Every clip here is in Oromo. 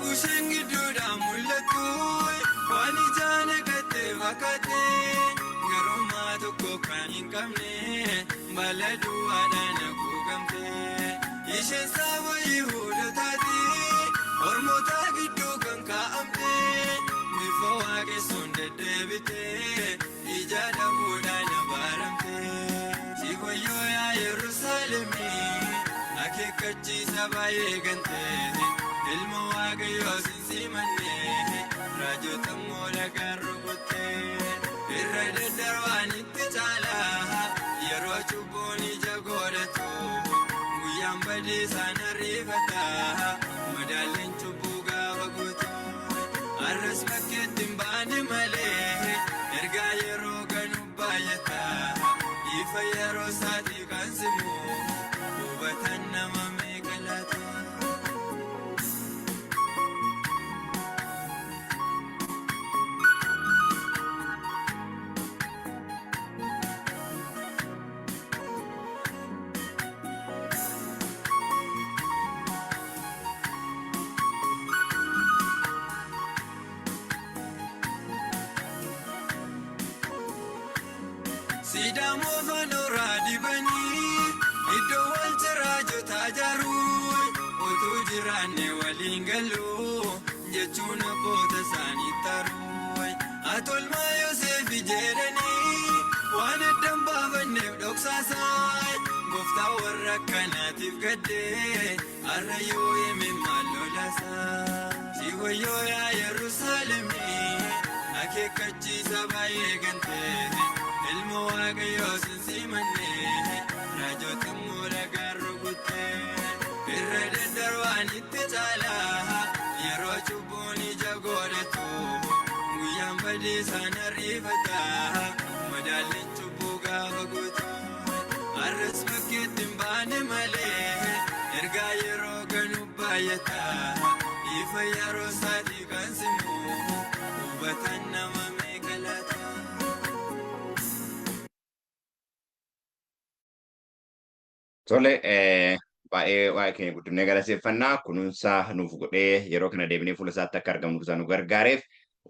Yogguu isheen gidduudhaan mul'attu waan ijaan eeggatte fakkaate, garummaa tokko kan hin qabne baala duwwaadhaan haguugamte. Isheen saba Yihuudootaati, ormoota gidduu kan kaa'amte, bifa waaqessuun deddeebite, ija dhabuudhaan abaaramte. Si wayyoo yaa Yerusaalemii, akeekkachiisa baay'ee gante, ilma Waaqayyoo sin simanne, raajota immoo dhagaan rukutte. Irra daddarbaan itti caala yeroo cubbuun ija godhatu, guyyaan badiisaan ariifata madaalliin cubbuu gaafa guutu. Har'as bakkeetti hin baane malee ergaa yeroo ganu baay'ata, ifa yeroo isaatii kan simu hubatan nama meeqa laata? Siidaa moofanoraa dibanii iddoo wal jiraajotaa ijaaruu, utuu jiraanne waliin galuu jechuun abboota isaanii taruu. Atolmaa Yoseef jedhanii waan addan baafanneef dhoksaasaa, gooftaa warra akkanaatiif gaddee har'a yoo hime maal lolaasaa. Si wayyoo yaa Yerusaalemii, akeekkachiisa baay'ee gantee, ilma Waaqayyoo sin simanne, raajota immoo dhagaan rukutte. Irra daddarbaan itti caala yeroo cubbuun ija godhatu, guyyaan badiisaan ariifata madaalliin cubbuu gaafa guutu. Har'as bakkeetti hin baane malee ergaa yeroo ganu baay'ata, ifa yeroo isaatii kan simu hubatan nama meeqa laata? Tole, baay'ee waa'ee keenya guddifnee galateeffannaa. Kunuunsa nuuf godhee yeroo kana deebinee fuula isaatti akka argamnu isaa nu gargaareef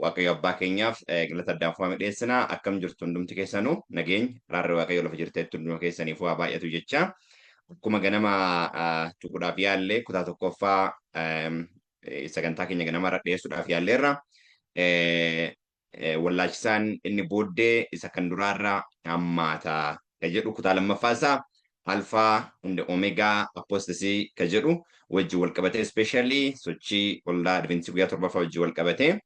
Waaqayyo abbaa keenyaaf galata addaan fuudhamee dhiyeessina. Akkam jirtu hundumti keessanuu? Nageenya araarri Waaqayyo lafa jirteetti hunduma keessaniif waa baay'atu jecha. Akkuma ganama tuquudhaaf yaalle, kutaa tokkoffaa sagantaa keenya ganama irra dhiyeessuudhaaf yaalleerra. Wallaalchisaan inni booddee isa kan duraarra hammaata ka jedhu, kutaa lammaffaa isaa Alpha and Omega Apostasy ka jedhu wajjin wal qabatee, especially sochii waldaa Adventistii guyyaa torbaffaa wajjin wal qabatee,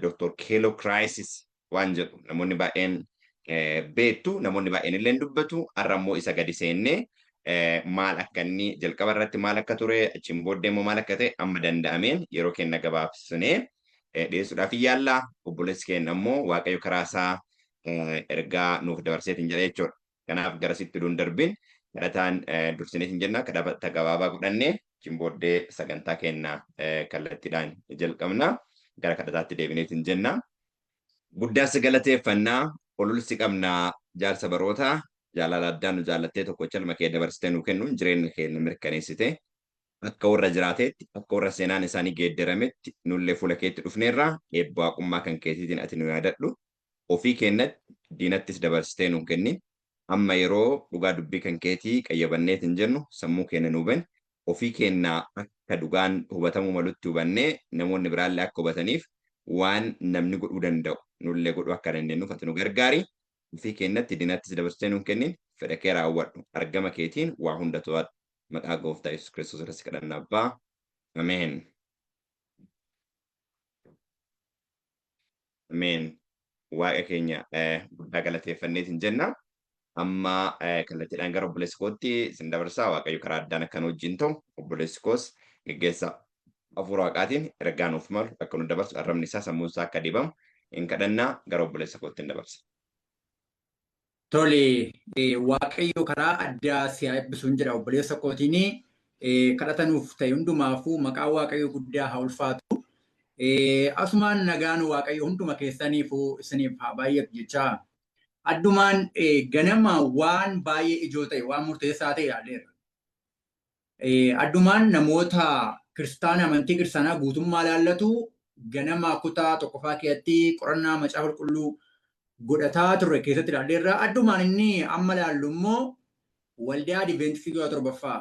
Dr. Kelo Crisis waan jedhu namoonni baay'een beektu, namoonni baay'een illee dubbatu. Har'a immoo isa gadi seennee maal akka inni jalqaba irratti maal akka ture, achiin booddee immoo maal akka ta'e amma danda'ameen yeroo keenya gabaabsinee dhiyeessuudhaaf yaalla. Obboleessi keenya immoo Waaqayyo karaa isaa ergaa nuuf dabarseetiin jedha jechuudha. Kanaaf garasitti duun darbin kadhataan dursineetiin jenna, kadhata gabaabaa godhannee achiin booddee sagantaa keenya kallattiidhaan jalqabna. Gara kadhataatti deebineetiin jenna. Guddaa si galateeffannaa, olol si qabnaa, jaarsa barootaa, jaalala addaan nu jaallattee tokkocha ilma kee dabarsitee nuu kennuun jireenya keenya mirkaneessite. Akka warra jiraateetti, akka warra seenaan isaanii geeddarametti nullee fuula keetti dhufneerra. Eebba waaqummaa kan keetiitiin ati nu yaadadhu. Ofii keenyatti diinattis dabarsitee nuun kennin. Amma yeroo dhugaa dubbii kan keetii qayyabanneetiin jennu sammuu keenya nuu bani. Ofii keenya akka dhugaan hubatamuu malutti hubannee namoonni biraallee akka hubataniif, waan namni godhuu danda'u nullee godhuu akka dandeenyuuf ati nu gargaari. Ofii keenyatti diinattis dabarsitee nuun kennin. Fedha kee raawwadhu. Argama keetiin waa hunda to'adhu. Maqaa gooftaa Yesuus Kiristoos irratti kadhanna abbaa. Ameen. Ameen. Waaqa keenya guddaa galateeffanneetiin jenna. Amma kallattiidhaan gara obboleessa kootti isin dabarsaa. Waaqayyo karaa addaan akka nu wajjin ta'u, obboleessi koos geggeessa hafuura waaqaatiin ergaa nuuf malu akka nu dabarsu, arrabni isaa sammuun isaa akka dibamu hin kadhannaa. Gara obboleessa kootti hin dabarsa. Tole, Waaqayyo karaa addaa si haa eebbisuun jedha obboleessa kootiin. Kadhata nuuf ta'e hundumaafuu maqaa Waaqayyo guddaa haa ulfaatu. Asumaan nagaan Waaqayyo hunduma keessaniifuu isiniif haa baay'atu jechaa. Addumaan ganama waan baay'ee ijoo ta'e, waan murteessaa ta'e ilaalleerra. Addumaan namoota kiristaana amantii kiristaanaa guutummaa ilaallatu ganama kutaa tokkoffaa keessatti qorannaa macaafa qulqulluu godhataa turre keessatti ilaalleerra. Addumaan inni amma ilaallu immoo waldaa Adventistii guyyaa torbaffaa.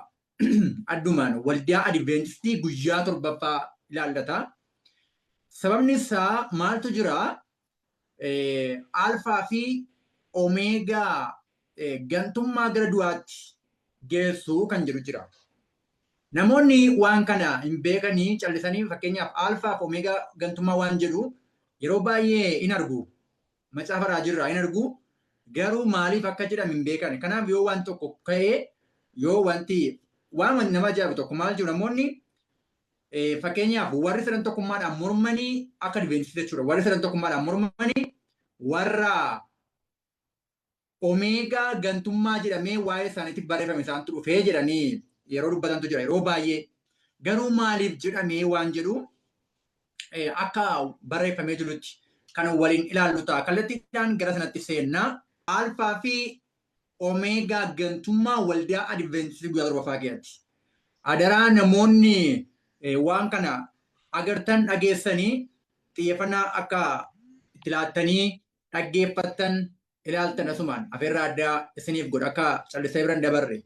Addumaan waldaa Adventistii guyyaa torbaffaa ilaallata. Sababni isaa maaltu jira? Alfaa fi Omeegaa gantummaa gara du'aatti geessu kan jedhu jira. Namoonni waan kana hin beekanii callisanii fakkeenyaaf alfaa fi omeegaa gantummaa waan jedhu yeroo baay'ee hin argu. Macaafa raajirraa hin argu. Garuu maaliif akka jedhame hin beekan. Kanaaf yoo waan tokko ka'ee yoo wanti waan nama ajaa'ibu tokko maal jiru namoonni fakkeenyaaf warri sadan tokkummaadhaan mormanii akka Adventistii jechuudha. Warri sadan tokkummaadhaan mormanii warra omeegaa gantummaa jedhamee waa'ee isaaniitti barreeffame isaantu dhufee jedhanii yeroo dubbatantu jira yeroo baay'ee. Garuu maaliif jedhamee waan jedhu akka barreeffamee jirutti kan waliin ilaallu ta'a. Kallattiidhaan gara sanatti seennaa. Alfaa fi omeegaa gantummaa waldaa Adventistii guyyaa torbaffaa keessatti. Adaraa namoonni waan kana agartan dhageessanii xiyyeeffannaa akka itti laattanii dhaggeeffattan ilaaltan asumaan afeerraa addaa isiniif godha akka callisee bira hin dabarre.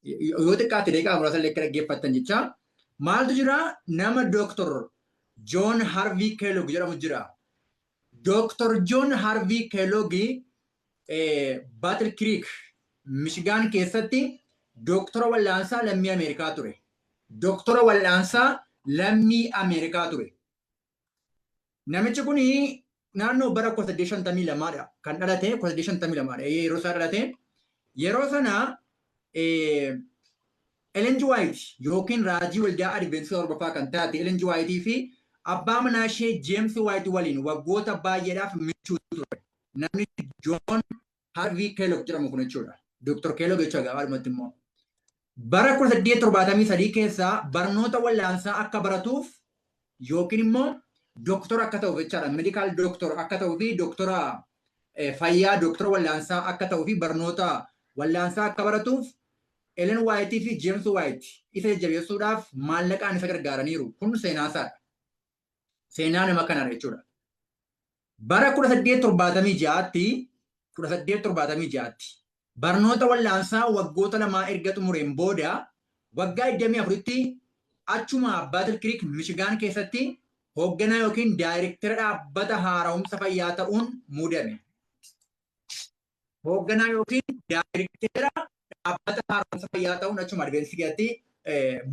Yoo xiqqaate daqiiqaa muraasa illee akka dhaggeeffattan jecha. Maaltu jira? Nama Dooktor John Harvey Kellogg jedhamu jira. Dooktor John Harvey Kellogg Battle Creek, Michigan keessatti dooktora wal'aansaa lammii Ameerikaa ture. Dooktora wal'aansaa lammii Ameerikaa ture. Namichi kun naannoo bara 1852dha kan dhalate, 1852dha yeroo isaa dhalate. Yeroo sana Ellen G. White yookiin raajii waldaa Adventistii torbaffaa kan taate Ellen G. White fi abbaa manaa ishee James White waliin waggoota baay'eedhaaf michuu ture. Namni John Harvey Kellogg jedhamu kun jechuudha. Dr. Kellogg jechuudha gabaabumatti immoo. Bara 1873 keessa barnoota wal'aansaa akka baratuuf yookiin immoo doktora akka ta'uuf jechaadha. Medical doctor akka ta'uu fi doktora fayyaa doktora wal'aansaa akka ta'uu fi barnoota wal'aansaa akka baratuuf Ellen White fi James White isa jajjabeessuudhaaf maallaqaan isa gargaaraniiru. Kun seenaa isaadha. Seenaa nama kanaadha jechuudha. Bara 1876tti barnoota wal'aansaa waggoota lamaa erga xumureen booda waggaa 24tti achuma Battle Creek, Michigan keessatti hoogganaa yookiin daayirektara dhaabbata haara'umsa fayyaa ta'uun muudame. Hoogganaa yookiin daayirektara dhaabbata haara'umsa fayyaa ta'uun achuma Adventistii keessatti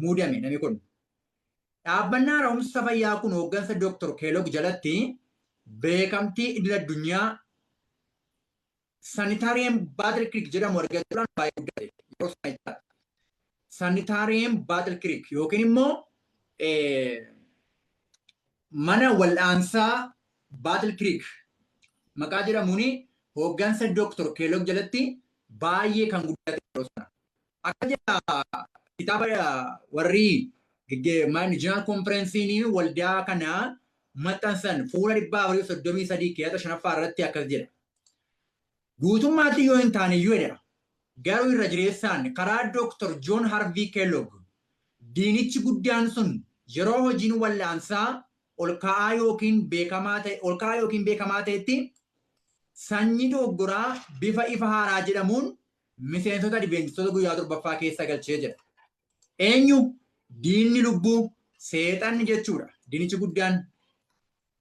muudame namni kun. Dhaabbanni haara'umsa fayyaa kun hooggansa Dr. Kellogg jalatti beekamtii idil addunyaa Sanitarium Battle Creek jedhamu argachuudhaan baay'ee guddate. Yeroo sana jechaadha. Sanitarium Battle Creek yookiin immoo mana wal'aansaa Battle Creek maqaa jedhamuun hooggansa Dr. Kellogg jalatti baay'ee kan guddate yeroo sana. Akka jedha kitaaba warri General Conference'n waldaa kanaa maxxansan fuula 433 keessa shanaffaa irratti akkas jedha. Guutummaatti yoo hin taane iyyuu jedha. Garuu irra jireessaan karaa Dr. John Harvey Kellogg diinichi guddaan sun yeroo hojiin wal'aansaa ol ka'aa yookiin beekamaa ta'e ol ka'aa yookiin beekamaa ta'etti sanyii doggoraa bifa ifa haaraa jedhamuun miseensota Adventistoota guyyaa torbaffaa keessa galchee jedha. Eenyu? Diinni lubbuu seexanni jechuudha. Diinichi guddaan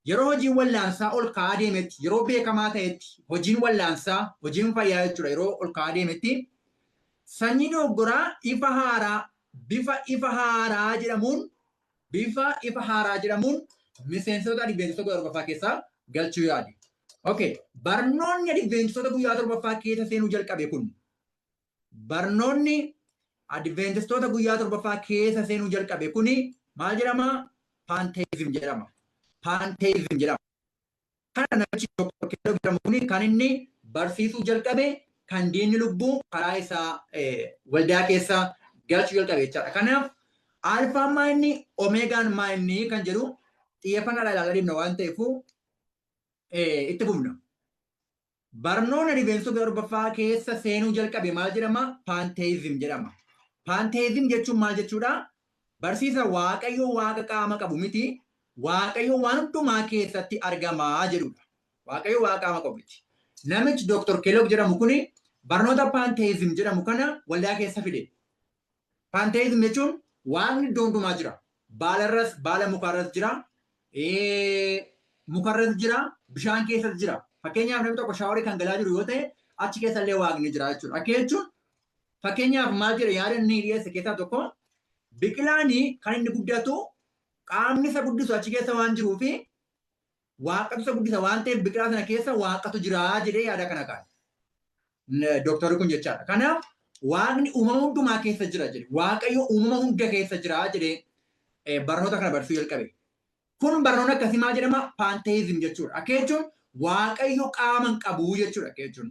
yeroo hojiin wal'aansaa ol ka'aa deemetti, yeroo beekamaa ta'etti, hojiin wal'aansaa, hojiin fayyaa jechuudha, yeroo ol ka'aa deemetti sanyii doggoraa ifa haaraa bifa ifa haaraa jedhamuun bifa ifa haaraa jedhamuun miseensota Adventistoota guyyaa torbaffaa keessaa galchuu yaade. Okay, barnoonni Adventistoota guyyaa torbaffaa keessa seenuu jalqabe kun barnoonni Adventistoota guyyaa torbaffaa keessa seenuu jalqabe kuni maal jedhama? Pantheism jedhama. Pantheism jedhama. Kana namichi Dr. Kellogg jedhamu kuni kan inni barsiisuu jalqabe kan diinni lubbuu karaa isaa waldaa keessa galchuu jalqabe jechaadha. Kanaaf alfaan maa inni omeegaan maa inni kan jedhu xiyyeeffannaa ilaalaa deemna waan ta'eef itti fufna. Barnoonni Adventistii guyyaa torbaffaa keessa seenuu jalqabe maal jedhama? Pantheism jedhama. Pantheism jechuun maal jechuudha? Barsiisa Waaqayyo waaqa qaama qabu miti. Waaqayyo waan hundumaa keessatti argamaa jedhudha. Waaqayyo waaqa qaama qabu miti. Namichi Dr. Kellogg jedhamu kuni barnoota pantheism jedhamu kana waldaa keessa fide. Pantheism jechuun waaqni iddoo hundumaa jira. Baalarras, baala mukaarras jira. Mukarras jira, bishaan keessas jira. Fakkeenyaaf namni tokko shaaworii kan galaa jiru yoo ta'e achi keessallee waaqni jira jechuudha. Akka jechuun fakkeenyaaf maal jedhe yaada inni dhiyeesse keessaa tokko biqilaan kan inni guddatu qaamni isa guddisu achi keessa waan jiruu fi waaqatu isa guddisa waan ta'eef biqilaa sana keessa waaqatu jira jedhee yaada kana kaa'e. Dooktarri kun jechaadha. Kanaaf waaqni uumama hundumaa keessa jira jedhe. Waaqayyo uumama hunda keessa jira jedhee barnoota kana barsiisuu jalqabe. Kun barnoonni akkasii maal jedhama? Pantheism jechuudha. Akka jechuun Waaqayyo qaama hin qabu jechuudha. Akka jechuun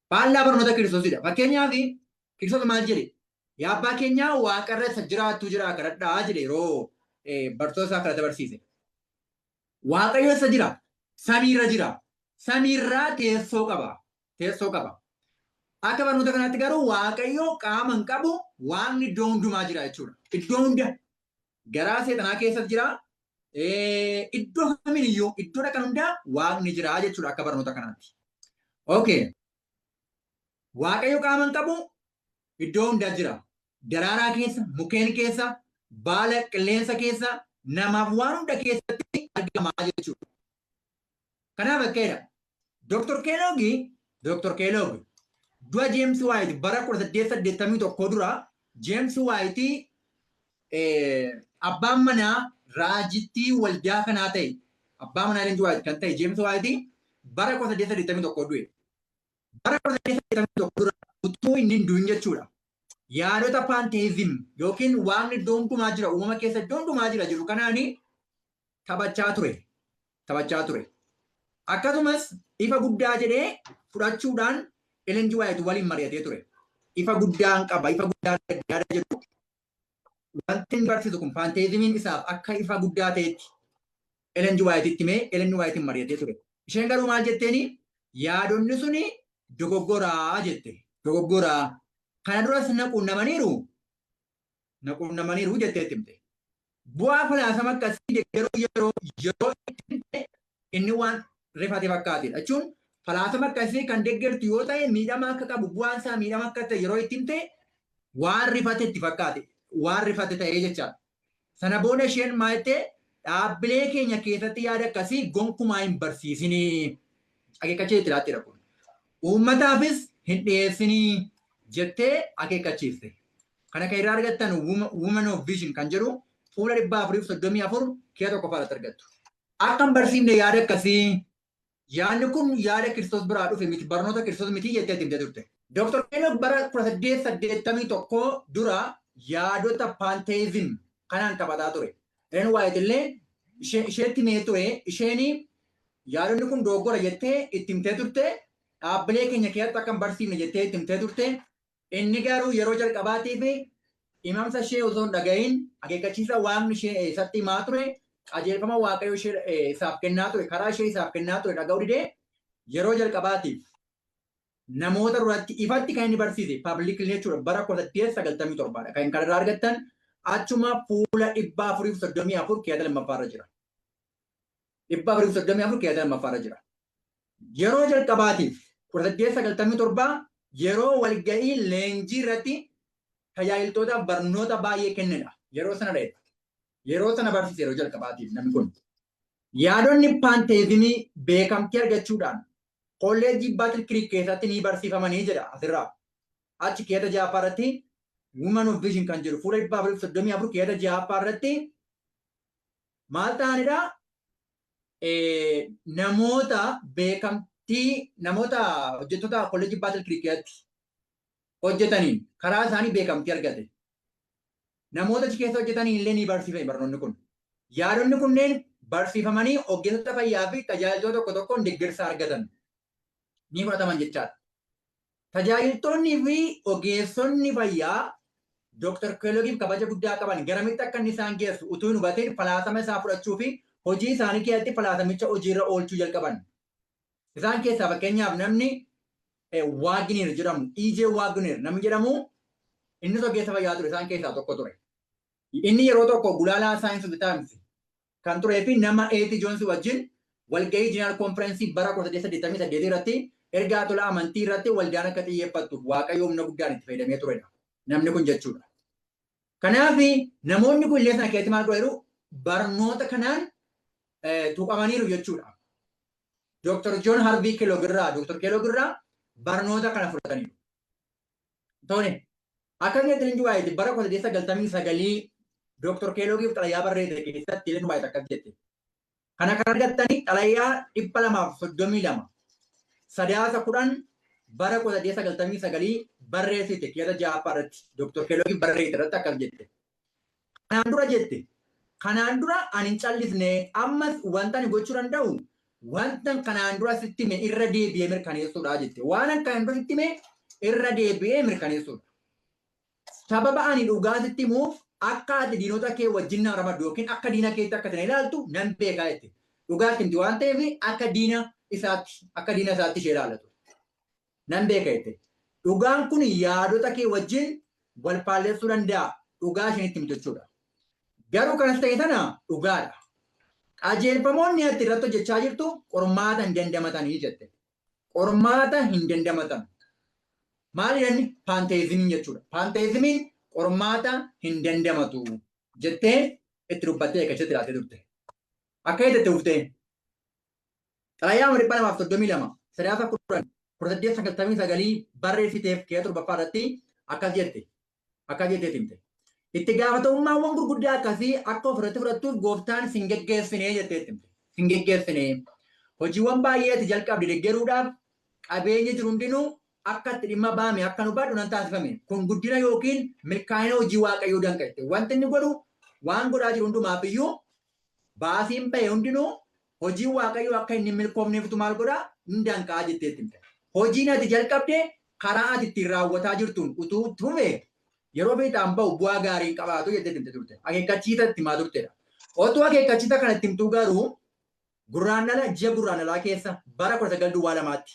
faallaa barnoota Kiristoosidha. Fakkeenyaaf Kiristoos maal jedhe? Yaa abbaa keenyaa waaqarra isa jiraattu jira kadhadhaa jedhe yeroo bartoota isaa kadhata barsiise. Waaqayyo isa jira. Samiirra jira. Samiirraa teessoo qaba. Teessoo qaba. Akka barnoota kanaatti garuu Waaqayyo qaama hin qabu, waaqni iddoo hundumaa jira jechuudha. Iddoo hunda garaa seexanaa keessas jira. Iddoo kamiiniyyuu iddoo dhaqan hundaa waaqni jira jechuudha akka barnoota kanaatti. Okay. Waaqayyo qaama hin qabu, iddoo hundaa jira. Daraaraa keessa, mukkeen keessa, baala qilleensa keessa, namaaf waan hunda keessatti argamaa jechuudha. Kanaaf akkaidha. Dr. Kellogg Dr. Kellogg du'a James White bara 1881 dura James White abbaan manaa raajittii waldaa kanaa ta'e abbaa manaa Ellen White kan ta'e James White bara 1881 du'e. Bara 1881 dura utuu inni hin du'in jechuudha. Yaadota pantheism yookiin waaqni iddoo hundumaa jira uumama keessa iddoo hundumaa jira jedhu kanaani taphachaa ture. Taphachaa ture. Akkasumas ifa guddaa jedhee fudhachuudhaan Ellen G. White waliin mari'atee ture. Ifa guddaan qaba, ifa guddaa yaada jedhu wanti inni barsiisu kun pantheismiin isaaf akka ifa guddaa ta'etti Ellen G. White itti himee Ellen G. White mari'atee ture. Isheen garuu maal jetteeni yaadonni suni dogoggoraa jette. Dogoggoraa. Kana duras na quunnamaniiru. Na quunnamaniiru jettee itti himte. Bu'aa falaasama akkasii deeggaruu yeroo itti himte inni waan rifate fakkaatedha. Jechuun falaasama akkasii kan deeggartu yoo ta'e miidhama akka qabu bu'aan isaa miidhama akka ta'e yeroo itti himte waan rifate itti fakkaate. Waan rifate ta'ee jechaadha. Sana booda isheen maal jettee dhaabbilee keenya keessatti yaada akkasii gonkumaa hin barsiisinii. Akeekkachiisa itti laatteedha kun. Uummataafis hin dhiyeessinii jettee akeekkachiifte. Kana kan irraa argattan Woman of Vision kan jedhu fuula 434 kee tokkoffaa irratti argattu. Akka hin barsiifne yaada akkasii yaadni kun yaada Kiristoos biraa dhufe miti barnoota Kiristoos miti jettee itti himtee turte. Dr. Kellogg bara 1881 dura yaadota pantheism kanaan taphataa ture. Ellen White illee isheetti himee ture. Isheen yaadonni kun dogoggora jettee itti himtee turte. Dhaabbilee keenya keessatti akka hin barsiifne jettee itti himtee turte. Inni garuu yeroo jalqabaatiif himamsa ishee osoo hin dhagahin akeekkachiisa waaqni ishee isatti himaa ture qajeelfama Waaqayyo ishee isaaf kennaa ture karaa ishee isaaf kennaa ture dhaga'uu didee yeroo jalqabaatiif namoota duratti ifatti kan inni barsiise publicly jechuudha bara 1897 dha. Kan kanarraa argattan achuma fuula 434 keessa lammaffaarra jira. 434 keessa lammaffaarra jira. Yeroo jalqabaatiif 1897 yeroo walga'ii leenjii irratti tajaajiltootaaf barnoota baay'ee kennedha. Yeroo sana dha. Yeroo sana barsiise yeroo jalqabaatiif namni kun. Yaadonni pantheismii beekamtii argachuudhaan kolleejjii Battle Creek keessatti ni barsiifamanii jedha asirraa. Achi keessa ja'affaa irratti Woman of Vision kan jedhu fuula 434 keessa ja'affaa irratti maal ta'anidha? Namoota beekamtii namoota hojjettoota kolleejjii Battle Creek keessatti hojjetaniin karaa isaanii beekamtii argate. Namoota achi keessa hojjetaniin illee ni barsiifame barnoonni kun. Yaadonni kunneen barsiifamanii ogeessota fayyaa fi tajaajiltoota tokko tokkoon deeggarsa argatan. Ni fudhataman jechaadha. Tajaajiltoonni fi ogeessonni fayyaa Dr. Kelloggif kabaja guddaa qaban garamitti akka inni isaan geessu utuu hin hubatin falaasama isaa fudhachuu fi hojii isaanii keessatti falaasamicha hojiirra oolchuu jalqaban. Isaan keessaa fakkeenyaaf namni Wagner jedhamu, E.J. Wagner namni jedhamu Innis ogeessa fayyaa ture, isaan keessaa tokko ture. Inni yeroo tokko gulaalaa Science of the Times kan turee fi nama A.T. Jones wajjin walgahii General Conference bara 1888 irratti ergaa tola amantii irratti waldaan akka xiyyeeffattuuf Waaqayyo humna guddaan itti fayyadamee turedha. Namni kun jechuudha. Kanaaf namoonni kun illee sana keessatti maal godhaniiru? Barnoota kanaan tuqamaniiru jechuudha. Dr. John Harvey Kellogg irraa, Dr. Kellogg irraa barnoota kana fudhataniiru. Tole, akka Ellen G. White bara 1899 Dr. Kelloggiif xalayaa barreesse keessatti Ellen White akkas jette. Kana kan argattanii xalayaa 232 Sadaasa 10 bara 1899 barreessite keessa ja'affaa irratti Dr. Kelloggiif barreessite irratti akkas jette. Kanaan dura jette. Kanaan dura ani hin callisne, ammas wanta ani gochuu danda'u wanta kanaan dura sitti hime irra deebi'ee mirkaneessuudha jette. Waan ani kanaan dura sitti hime irra deebi'ee mirkaneessuudha. Sababa ani dhugaa sitti himuuf akka ati diinota kee wajjin na ramaddu yookiin akka diina keetti akka ati na ilaaltu nan beekaa jette. Dhugaa itti himti waan ta'eef akka diina isaatti ishee ilaallatu. Nan beeka jette. Dhugaan kun yaadota kee wajjin wal faallessuu danda'a. Dhugaa isheen itti himtu jechuudha. Garuu kanas ta'e sana dhugaadha. Qajeelfamoonni ati irratti hojjechaa jirtu qormaata hin dandamatanii jette. Qormaata hin dandamatan. Maal jedhani? Pantheismiin jechuudha. Pantheismiin qormaata hin dandamatu jettee itti dubbattee eeggachatti ilaaltee turte. Akka itti dhuftee xalayaa 232 Sadaasa 10, 1899 barreessiteef kee torbaffaa irratti akkas jette. Akkas jettee himte. Itti gaafatamummaawwan gurguddaa akkasii akka ofirratti fudhattuuf gooftaan sin geggeessinee jettee himte. Sin geggeessinee. Hojiiwwan baay'ee ati jalqabde deeggaruudhaaf qabeenyi jiru hundinuu akka itti dhimma baame akka nu baadhu nan taasifame. Kun guddina yookiin milkaa'ina hojii Waaqayyoo danqa jette. Wanti inni godhu waan godhaa jiru hundumaaf iyyuu baasiin bahe hundinuu hojii Waaqayyoo akka inni milkoofneeftu maal godhaa? Hin danqaa jettee himte. Hojiin ati jalqabde karaa ati ittiin raawwataa jirtuun utuu tufe yeroo fiixaan bahu bu'aa gaarii hin qabaatu jettee himte turte. Akeekkachiisa itti himaa turtedha. Otuu akeekkachiisa kana itti himtuu garuu gurraandhala, ji'a gurraandhalaa keessa bara 1902tti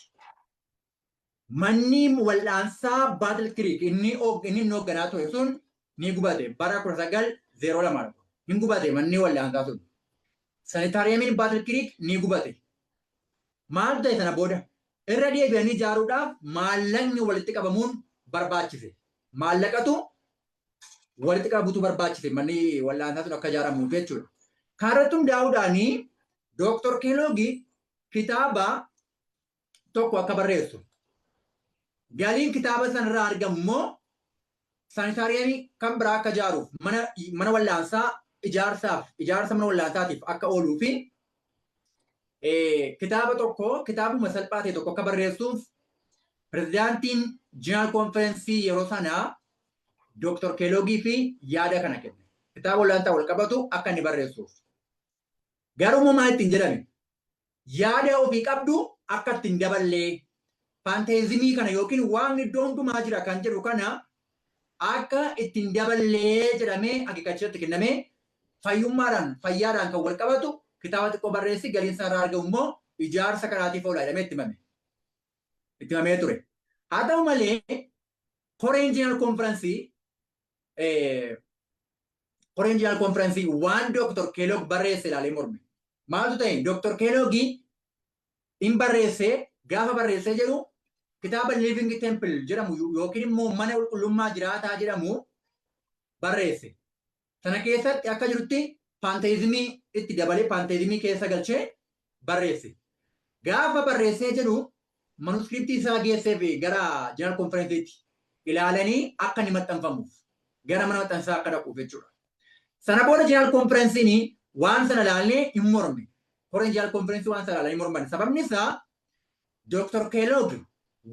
manni wal'aansaa Battle Creek inni hoogganaa ture sun ni gubate bara 1902. Hin gubate manni wal'aansaa sun. Sanitariumiin Battle Creek ni gubate. Maal ta'e sana booda? Irra deebi'anii ijaaruudhaaf maallaqni walitti qabamuun barbaachise. Maallaqatu walitti qabuutu barbaachise manni wal'aansaa sun akka ijaaramuuf jechuudha. Kanarratti hundaa'uudhaanii Dr. Kellogg kitaaba tokko akka barreessu. Galiin kitaaba sanarraa argamu immoo sanitariumii kan biraa akka ijaaruuf, mana wal'aansaa ijaarsaaf, ijaarsa mana wal'aansaatiif akka ooluu fi kitaaba tokko, kitaabuma salphaa ta'e tokko akka barreessuuf pirezidaantiin General Conference yeroo sanaa Dr. Kelloggii fi yaada kana kenne. Kitaaba wal'aansaa wal qabatu akka inni barreessuuf. Garuu maal ittiin jedhame? Yaada ofii qabdu akka ittiin daballee, pantheismii kana yookiin waaqni iddoo hundumaa jira kan jedhu kana akka ittiin daballee jedhamee akeekkachiisatti kennamee, fayyummaadhaan, fayyaadhaan kan wal qabatu kitaaba xiqqoo barreessi, galiin isaa irraa argamu immoo ijaarsa kanaatiif oola jedhamee itti himame. Itti himamee ture. Haa ta'u malee koreen General Conference waan Dr. Kellogg barreesse ilaalee morme. Maaltu ta'e? Dr. Kellogg in barreessee, gaafa barreessee jedhu kitaaba Living Temple jedhamu yookiin immoo mana qulqullummaa jiraataa jedhamu barreesse. Sana keessatti akka jirutti pantheismii itti dabalee, pantheismii keessa galchee barreesse. Gaafa barreessee jedhu manuscriptii isaa geessee fi gara General Conferenceitti ilaalanii akka inni maxxanfamuuf gara mana maxxansaa akka dhaquuf jechuudha. Sana booda General Conferenceiin waan sana ilaallee hin morme. Koreen General Conference waan sana ilaalanii morman. Sababni isaa Dr. Kellogg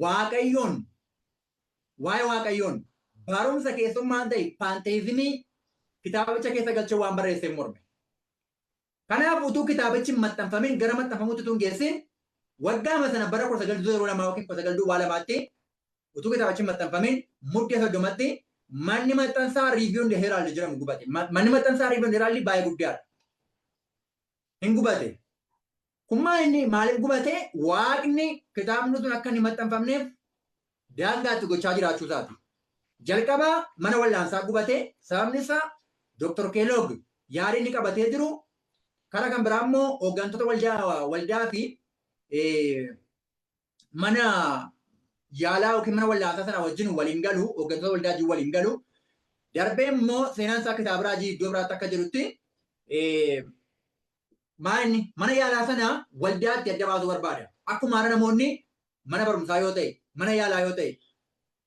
Waaqayyoon, waa'ee Waaqayyoon barumsa keessummaan ta'e pantheismii kitaabicha keessa galchee waan barreessee morme. Kanaaf utuu kitaabichi hin maxxanfamin, gara maxxanfamuutti utuu hin geessin, waggaama sana bara 1902 yookiin 1902tti utuu kitaabichi hin maxxanfamin Muddee 30tti manni maxxansaa Review and Herald jedhamu gubate. Manni maxxansaa Review and Herald baay'ee guddaadha. Hin gubate. Kun maal inni maaliif gubate? Waaqni kitaabni sun akka inni maxxanfamneef daangaatti gochaa jiraachuu isaati. Jalqaba mana wal'aansaa gubate, sababni isaa Dr. Kellogg yaada inni qabatee jiru karaa kan biraa immoo hooggantoota waldaa fi mana yaalaa yookiin mana wal'aansaa sana wajjin waliin galu, hooggantoota waldaa wajjin waliin galu. Darbee immoo seenaan isaa kitaaba raajii iddoo biraatti akka jirutti mana yaalaa sana waldaatti adda baasuu barbaada. Akkuma haala namoonni mana barumsaa yoo ta'e, mana yaalaa yoo ta'e,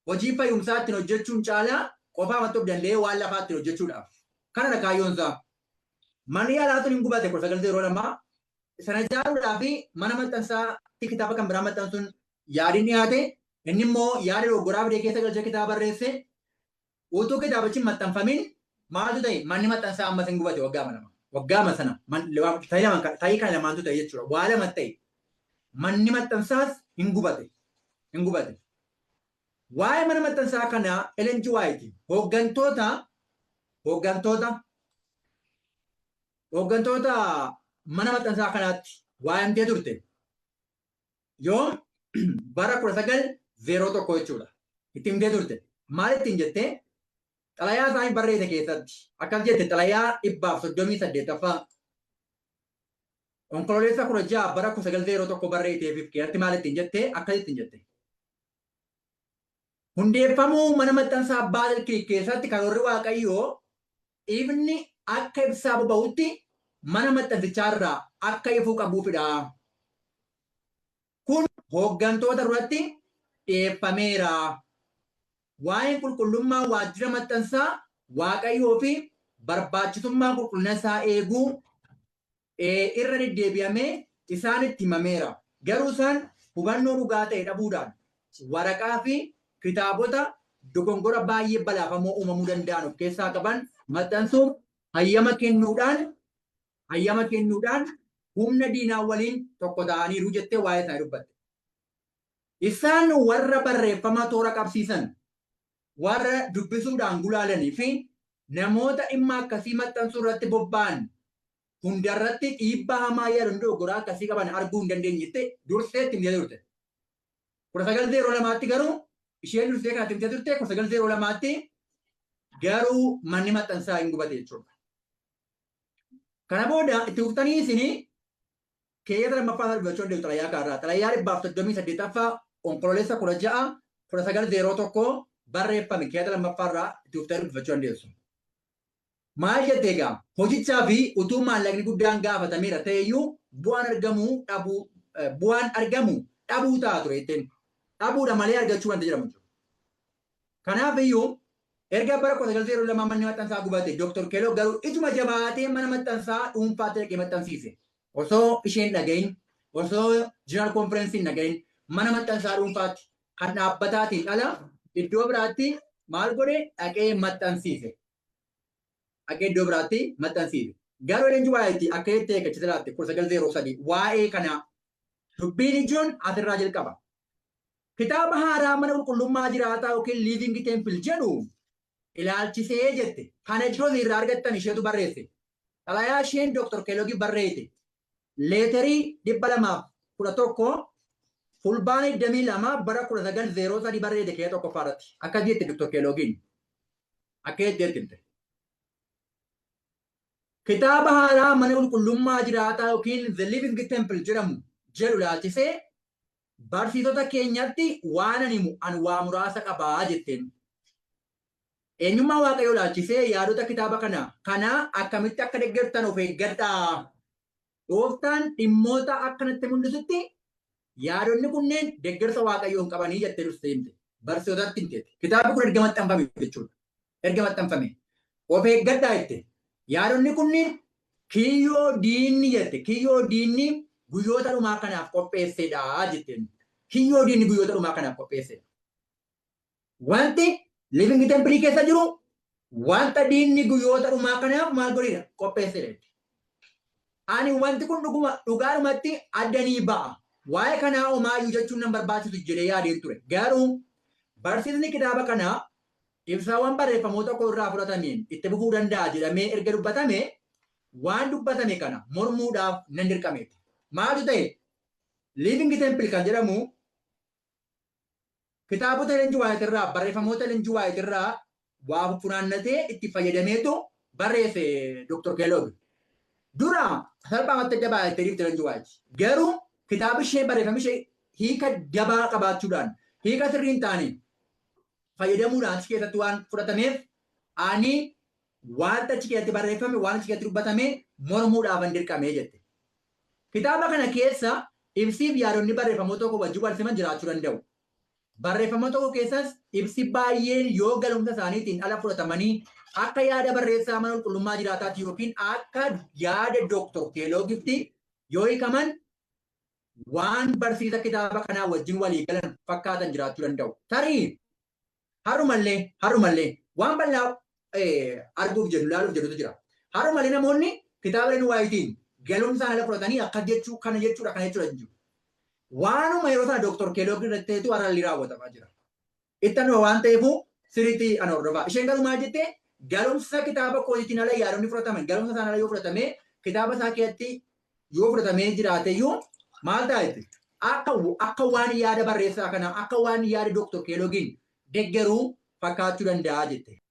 hojii fayyumsaa ittiin hojjechuun caalaa qofaa of danda'ee waan lafaa ittiin hojjechuudhaaf. Kanadha kaayyoon isaa. Manni yaalaa sun hin gubate 1902 sana ijaaruudhaa fi mana maxxansaatti kitaaba kan biraa maxxansuun yaadiin dhiyaate, inni immoo yaada dogoggoraa fidee keessa galchee kitaaba barreesse. Utuu kitaabichi hin maxxanfamin maaltu ta'e? Manni maxxansaa ammas hin gubate waggaama lama. Waggaama sana ta'ii kana lamaantu ta'e jechuudha. Waa lama ta'e. Manni maxxansaas hin gubate. Hin gubate. Waa'ee mana maxxansaa kanaa Ellen G. White hooggantoota mana maxxansaa kanaatti waa'ee turte. Yoom bara 1901 jechuudha. Itti himtee turte. Maal ittiin jettee? Xalayaa isaanii barreesse keessatti akkas jette, xalayaa 138ffaa Onkololeessa 16 bara 1901 barreesseef keessatti maal ittiin jette? Akkas ittiin jette. Hundeeffamuu mana maxxansaa Battle Creek keessatti karoorri Waaqayyoo ifni akka ibsaa boba'utti mana maxxansichaarraa akka ifuu qabuufidha. Kun hooggantoota duratti dhiyeeffameera. Waa'een qulqullummaa waajjira maxxansaa Waaqayyoo fi barbaachisummaa qulqullina isaa eeguu irra deddeebi'amee isaanitti himameera. Garuu isaan hubannoo dhugaa ta'e dhabuudhaan waraqaa fi kitaabota dogongora baay'ee balaafamoo uumamuu danda'an of keessaa qaban maxxansuuf hayyama kennuudhaan humna diinaa waliin tokko ta'aniiru jettee waa'ee isaanii dubbatte. Isaan warra barreeffama toora qabsiisan, warra dubbisuudhaan gulaalanii fi namoota dhimma akkasii maxxansuu irratti bobba'an hundarratti dhiibbaa hamaa yaada dogoggoraa akkasii qaban arguu hin dandeenyetti dursee itti himtee turte. 1902tti garuu isheen dursee kanatti himtee turte, 1902tti garuu manni maxxansaa hin gubate jechuudha. Kana booda itti fuftanii isinii keeyyata lammaffaa isaa dubbachuu dandeessu xalayaa kanarraa. Xalayaa 138ffaa Onkololeessa 16 1901 barreeffame keeyyata lammaffaarraa itti fuftanii dubbachuu dandeessu. Maal jette egaa? Hojichaa fi utuu maallaqni guddaan gaafatameera ta'eyyuu bu'aan argamu dhabuu ta'a ture jetteen. Dhabuudha malee argachuu wanta jedhamu jiru. Kanaaf iyyuu erga bara 1902 manni maxxansaa gubate, Dr. Kellogg garuu ijuma jabaatee mana maxxansaa dhuunfaatti dhaqee maxxansiise. Osoo isheen dhagahin, osoo General Conference hin dhagahin, mana maxxansaa dhuunfaatti kan dhaabbataatiin ala iddoo biraatti maal godhe? Dhaqee maxxansiise. Dhaqee iddoo biraatti maxxansiise. Garuu Ellen G. White akka jettee eeggachise laatte 1903 waa'ee kana dubbiin ijoon asirraa jalqaba. Kitaaba haaraa mana qulqullummaa jiraataa yookiin Living Temple jedhu ilaalchisee jette. Kana iddoo irraa argattan isheetu barreesse. Xalayaa isheen Dr. Kellogg barreesse. Letter 211 Fulbaana 22 bara 1903 barreesse keessa tokkoffaa irratti. Akkas jette Dr. Kelloggiin. Akka jettee himte. Kitaaba haaraa mana qulqullummaa jiraataa yookiin The Living Temple jedhamu jedhu ilaalchisee barsiisota keenyatti waan ani himu an waa muraasa qabaa jetteen. Eenyummaa Waaqayyoo ilaalchisee yaadota kitaaba kanaa akkamitti akka deeggartan of eeggadhaa. Gooftaan dhimmoota akkanatti mul'isutti yaadonni kunneen deeggarsa Waaqayyoo hin qabanii jettee dursitee himte. Barsiisotatti himte. Kitaabni kun erga maxxanfame jechuudha. Erga maxxanfame. Of eeggadhaa jette. Yaadonni kunneen kiyyoo diinni jette. Kiyyoo diinni guyyoota dhumaa kanaaf qopheessedha jetteen. Kiyyoo diinni guyyoota dhumaa kanaaf qopheessedha. Wanti Living Temple keessa jiru wanta diinni guyyoota dhumaa kanaaf maal godhedha? Qopheessedha. Ani wanti kun dhuguma dhugaadhumatti addanii ba'a. Waa'ee kanaa homaayyuu jechuun nan barbaachisu jedhee yaadeen ture. Garuu barsiisni kitaaba kanaa ibsaawwan barreeffamoota koo irraa fudhatameen itti fufuu danda'a jedhamee erga dubbatame, waan dubbatame kana mormuudhaaf nan dirqameeti. Maaltu ta'e? Living Temple kan jedhamu Kitaabota Ellen G. White irraa, barreeffamoota Ellen G. White irraa waa funaannatee itti fayyadameetu barreesse Dr. Kellogg. Dura salphaamatti adda baay'atee jirti Ellen G. White. Garuu kitaaba ishee, barreeffama ishee hiika dabaa qabaachuudhaan, hiika sirrii hin taane fayyadamuudhaan achi keessatti waan fudhatameef, ani wanta achi keessatti barreeffame, waan achi keessatti dubbatame mormuudhaaf an dirqamee jette. Kitaaba kana keessa ibsiif yaadonni barreeffamoota tokko wajjin wal siman jiraachuu danda'u. Barreeffama tokko keessas ibsi baay'een yoo galumsa isaaniitiin ala fudhatamanii akka yaada barreessaa mana qulqullummaa jiraataatti yookiin akka yaada Dr. Kelloggitti yoo hiikaman, waan barsiisa kitaaba kanaa wajjin walii galan fakkaatan jiraachuu danda'u. Tarii har'umallee waan bal'aa arguuf jedhu, ilaaluuf jedhutu jira. Har'umallee namoonni kitaaba Ellen White'n galumsaan ala fudhatanii akka jechuu kana jechuudha, kana jechuudha jiru. Waanuma yeroo sana Dr. Kellogg irratti ta'etu har'allee raawwatamaa jira. Itti anuma waan ta'eefu sirriitti ana hordofaa. Isheen garuu maal jettee? Galumsa kitaaba kootiitiin ala yaadonni fudhataman, galumsa isaan ala yoo fudhatame, kitaaba isaa keessatti yoo fudhatamee jiraate iyyuu maal ta'a jetti? Akka waan yaada barreessaa kanaa, akka waan yaada Dr. Kelloggiin deggeruu fakkaachuu danda'a jette.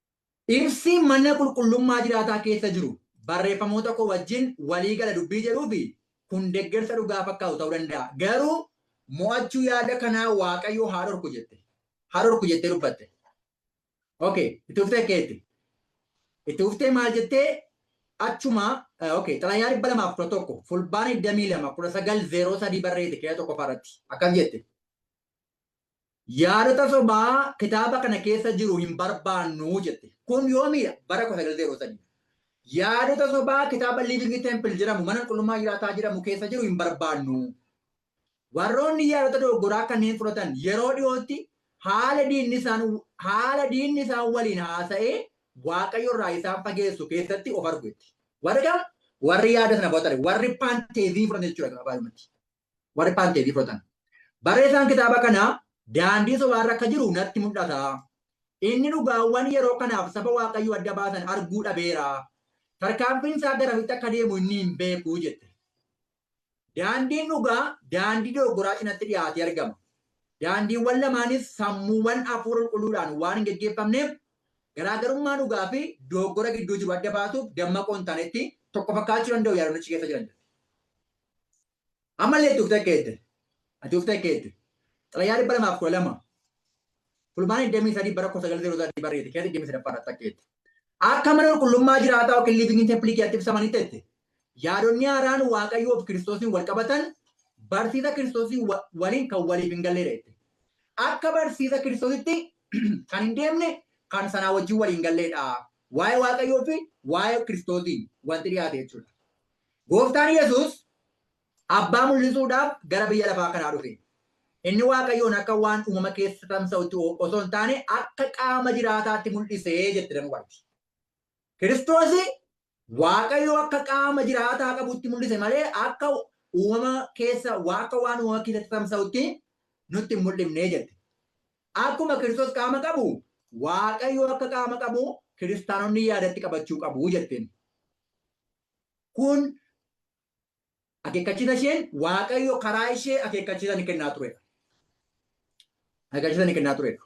Ibsi mana qulqullummaa jiraataa keessa jiru barreeffamoota koo wajjin walii gala dubbii jedhuu fi kun deggersa dhugaa fakkaatu ta'uu danda'a. Garuu mo'achuu yaada kanaa Waaqayyo haa dhorku jette. Haa dhorku jettee dubbatte. Okay, itti fuftee keetti. Itti fuftee maal jettee? Achuma, okay, xalayaa 211, Fulbaana 22, 1903 barreesse keessa tokko irratti akkas jette. Yaadota sobaa kitaaba kana keessa jiru hin barbaannu jette. Kun yoomiidha? Bara 1903. Yaadota sobaa kitaaba Living Temple jedhamu, mana qulqullummaa jiraataa jedhamu keessa jiru hin barbaannu. Warroonni yaadota dogoggoraa kanneen fudhatan yeroo dhiyootti haala diinni isaan waliin haasa'ee Waaqayyo irraa isaan fageessu keessatti of argu jetti. Warri kam? Warri yaada sana fudhatan, warri pantheism fudhatan jechuudha gabaabumatti. Warri pantheism fudhatan. Barreessaan kitaaba kanaa daandii sobaarra akka jiru natti mul'ata. Inni dhugaawwan yeroo kanaaf saba Waaqayyoo adda baasan arguu dhabeera. Tarkaanfiin isaa garamitti akka deemu inni hin beeku jette. Daandiin dhugaa daandii dogoggoraa cinatti dhiyaatee argama. Daandiiwwan lamaanis sammuuwwan hafuura qulqulluudhaan waan hin geggeeffamneef, garaagarummaa dhugaa fi dogoggora gidduu jiru adda baasuuf dammaqoo hin taanetti tokko fakkaachuu danda'u yaadonni achi keessa jiran. Ammallee itti uftee keette. Ati uftee keette. Xalayaa 212, Fulbaana 23, bara 1903 barreesse keessa 23ffaa irratti akka jette. Akka mana qulqullummaa jiraataa yookiin Living Temple keessatti ibsamanii jette. Yaadonni haaraan Waaqayyoo fi Kiristoosiin wal qabatan barsiisa Kiristoosii waliin kan waliif hin galleedha jette. Akka barsiisa Kiristoositti kan hin deemne, kan sanaa wajjin waliin hin galleedha. Waa'ee Waaqayyoo fi waa'ee Kiristoosiin wanti dhiyaate jechuudha. Gooftaan Yesuus abbaa mul'isuudhaaf gara biyya lafaa kanaa dhufe. Inni Waaqayyoon akka waan uumama keessa tamsa'utti osoo hin taane akka qaama jiraataatti mul'isee jette Ellen White. Kiristoos Waaqayyo akka qaama jiraataa qabutti mul'ise malee akka uumama keessa, akka waan uumama keessatti tamsa'utti nutti hin mul'ifne jette. Akkuma Kiristoos qaama qabu, Waaqayyo akka qaama qabu kiristaanonni yaadatti qabachuu qabu jetteen. Kun akeekkachiisa isheen Waaqayyo karaa ishee akeekkachiisa ni kennaa turedha. Akeekkachiisa ni kennaa turedha.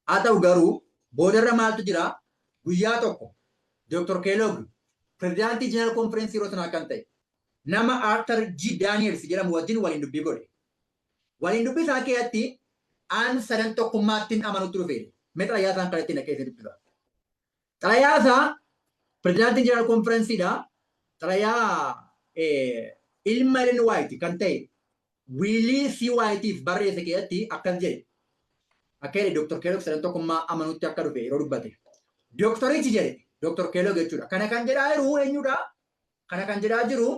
Haa ta'u garuu boodarra maaltu jira? Guyyaa tokko Dr. Kellogg pirezidaantii General Conference yeroo sanaa kan ta'e nama Arthur G. Daniels jedhamu wajjin waliin dubbii godhe. Waliin dubbii isaa keessatti aan sadan tokkummaatti amanutti dhufe. Mee xalayaa isaan kanatti naqee isin dubbisa. Xalayaa isaa pirezidaantiin General Conferenceedha. Xalayaa ilma Ellen White kan ta'e Willie C. Whiteif barreesse keessatti akkas jedhe. Akka jedhe Dr. Kellogg sadan tokkummaa amanutti akka dhufe yeroo dubbate. Doktorichi jedhe, Dr. Kellogg jechuudha. Kana kan jedhaa jiru eenyudha? Kana kan jedhaa jiru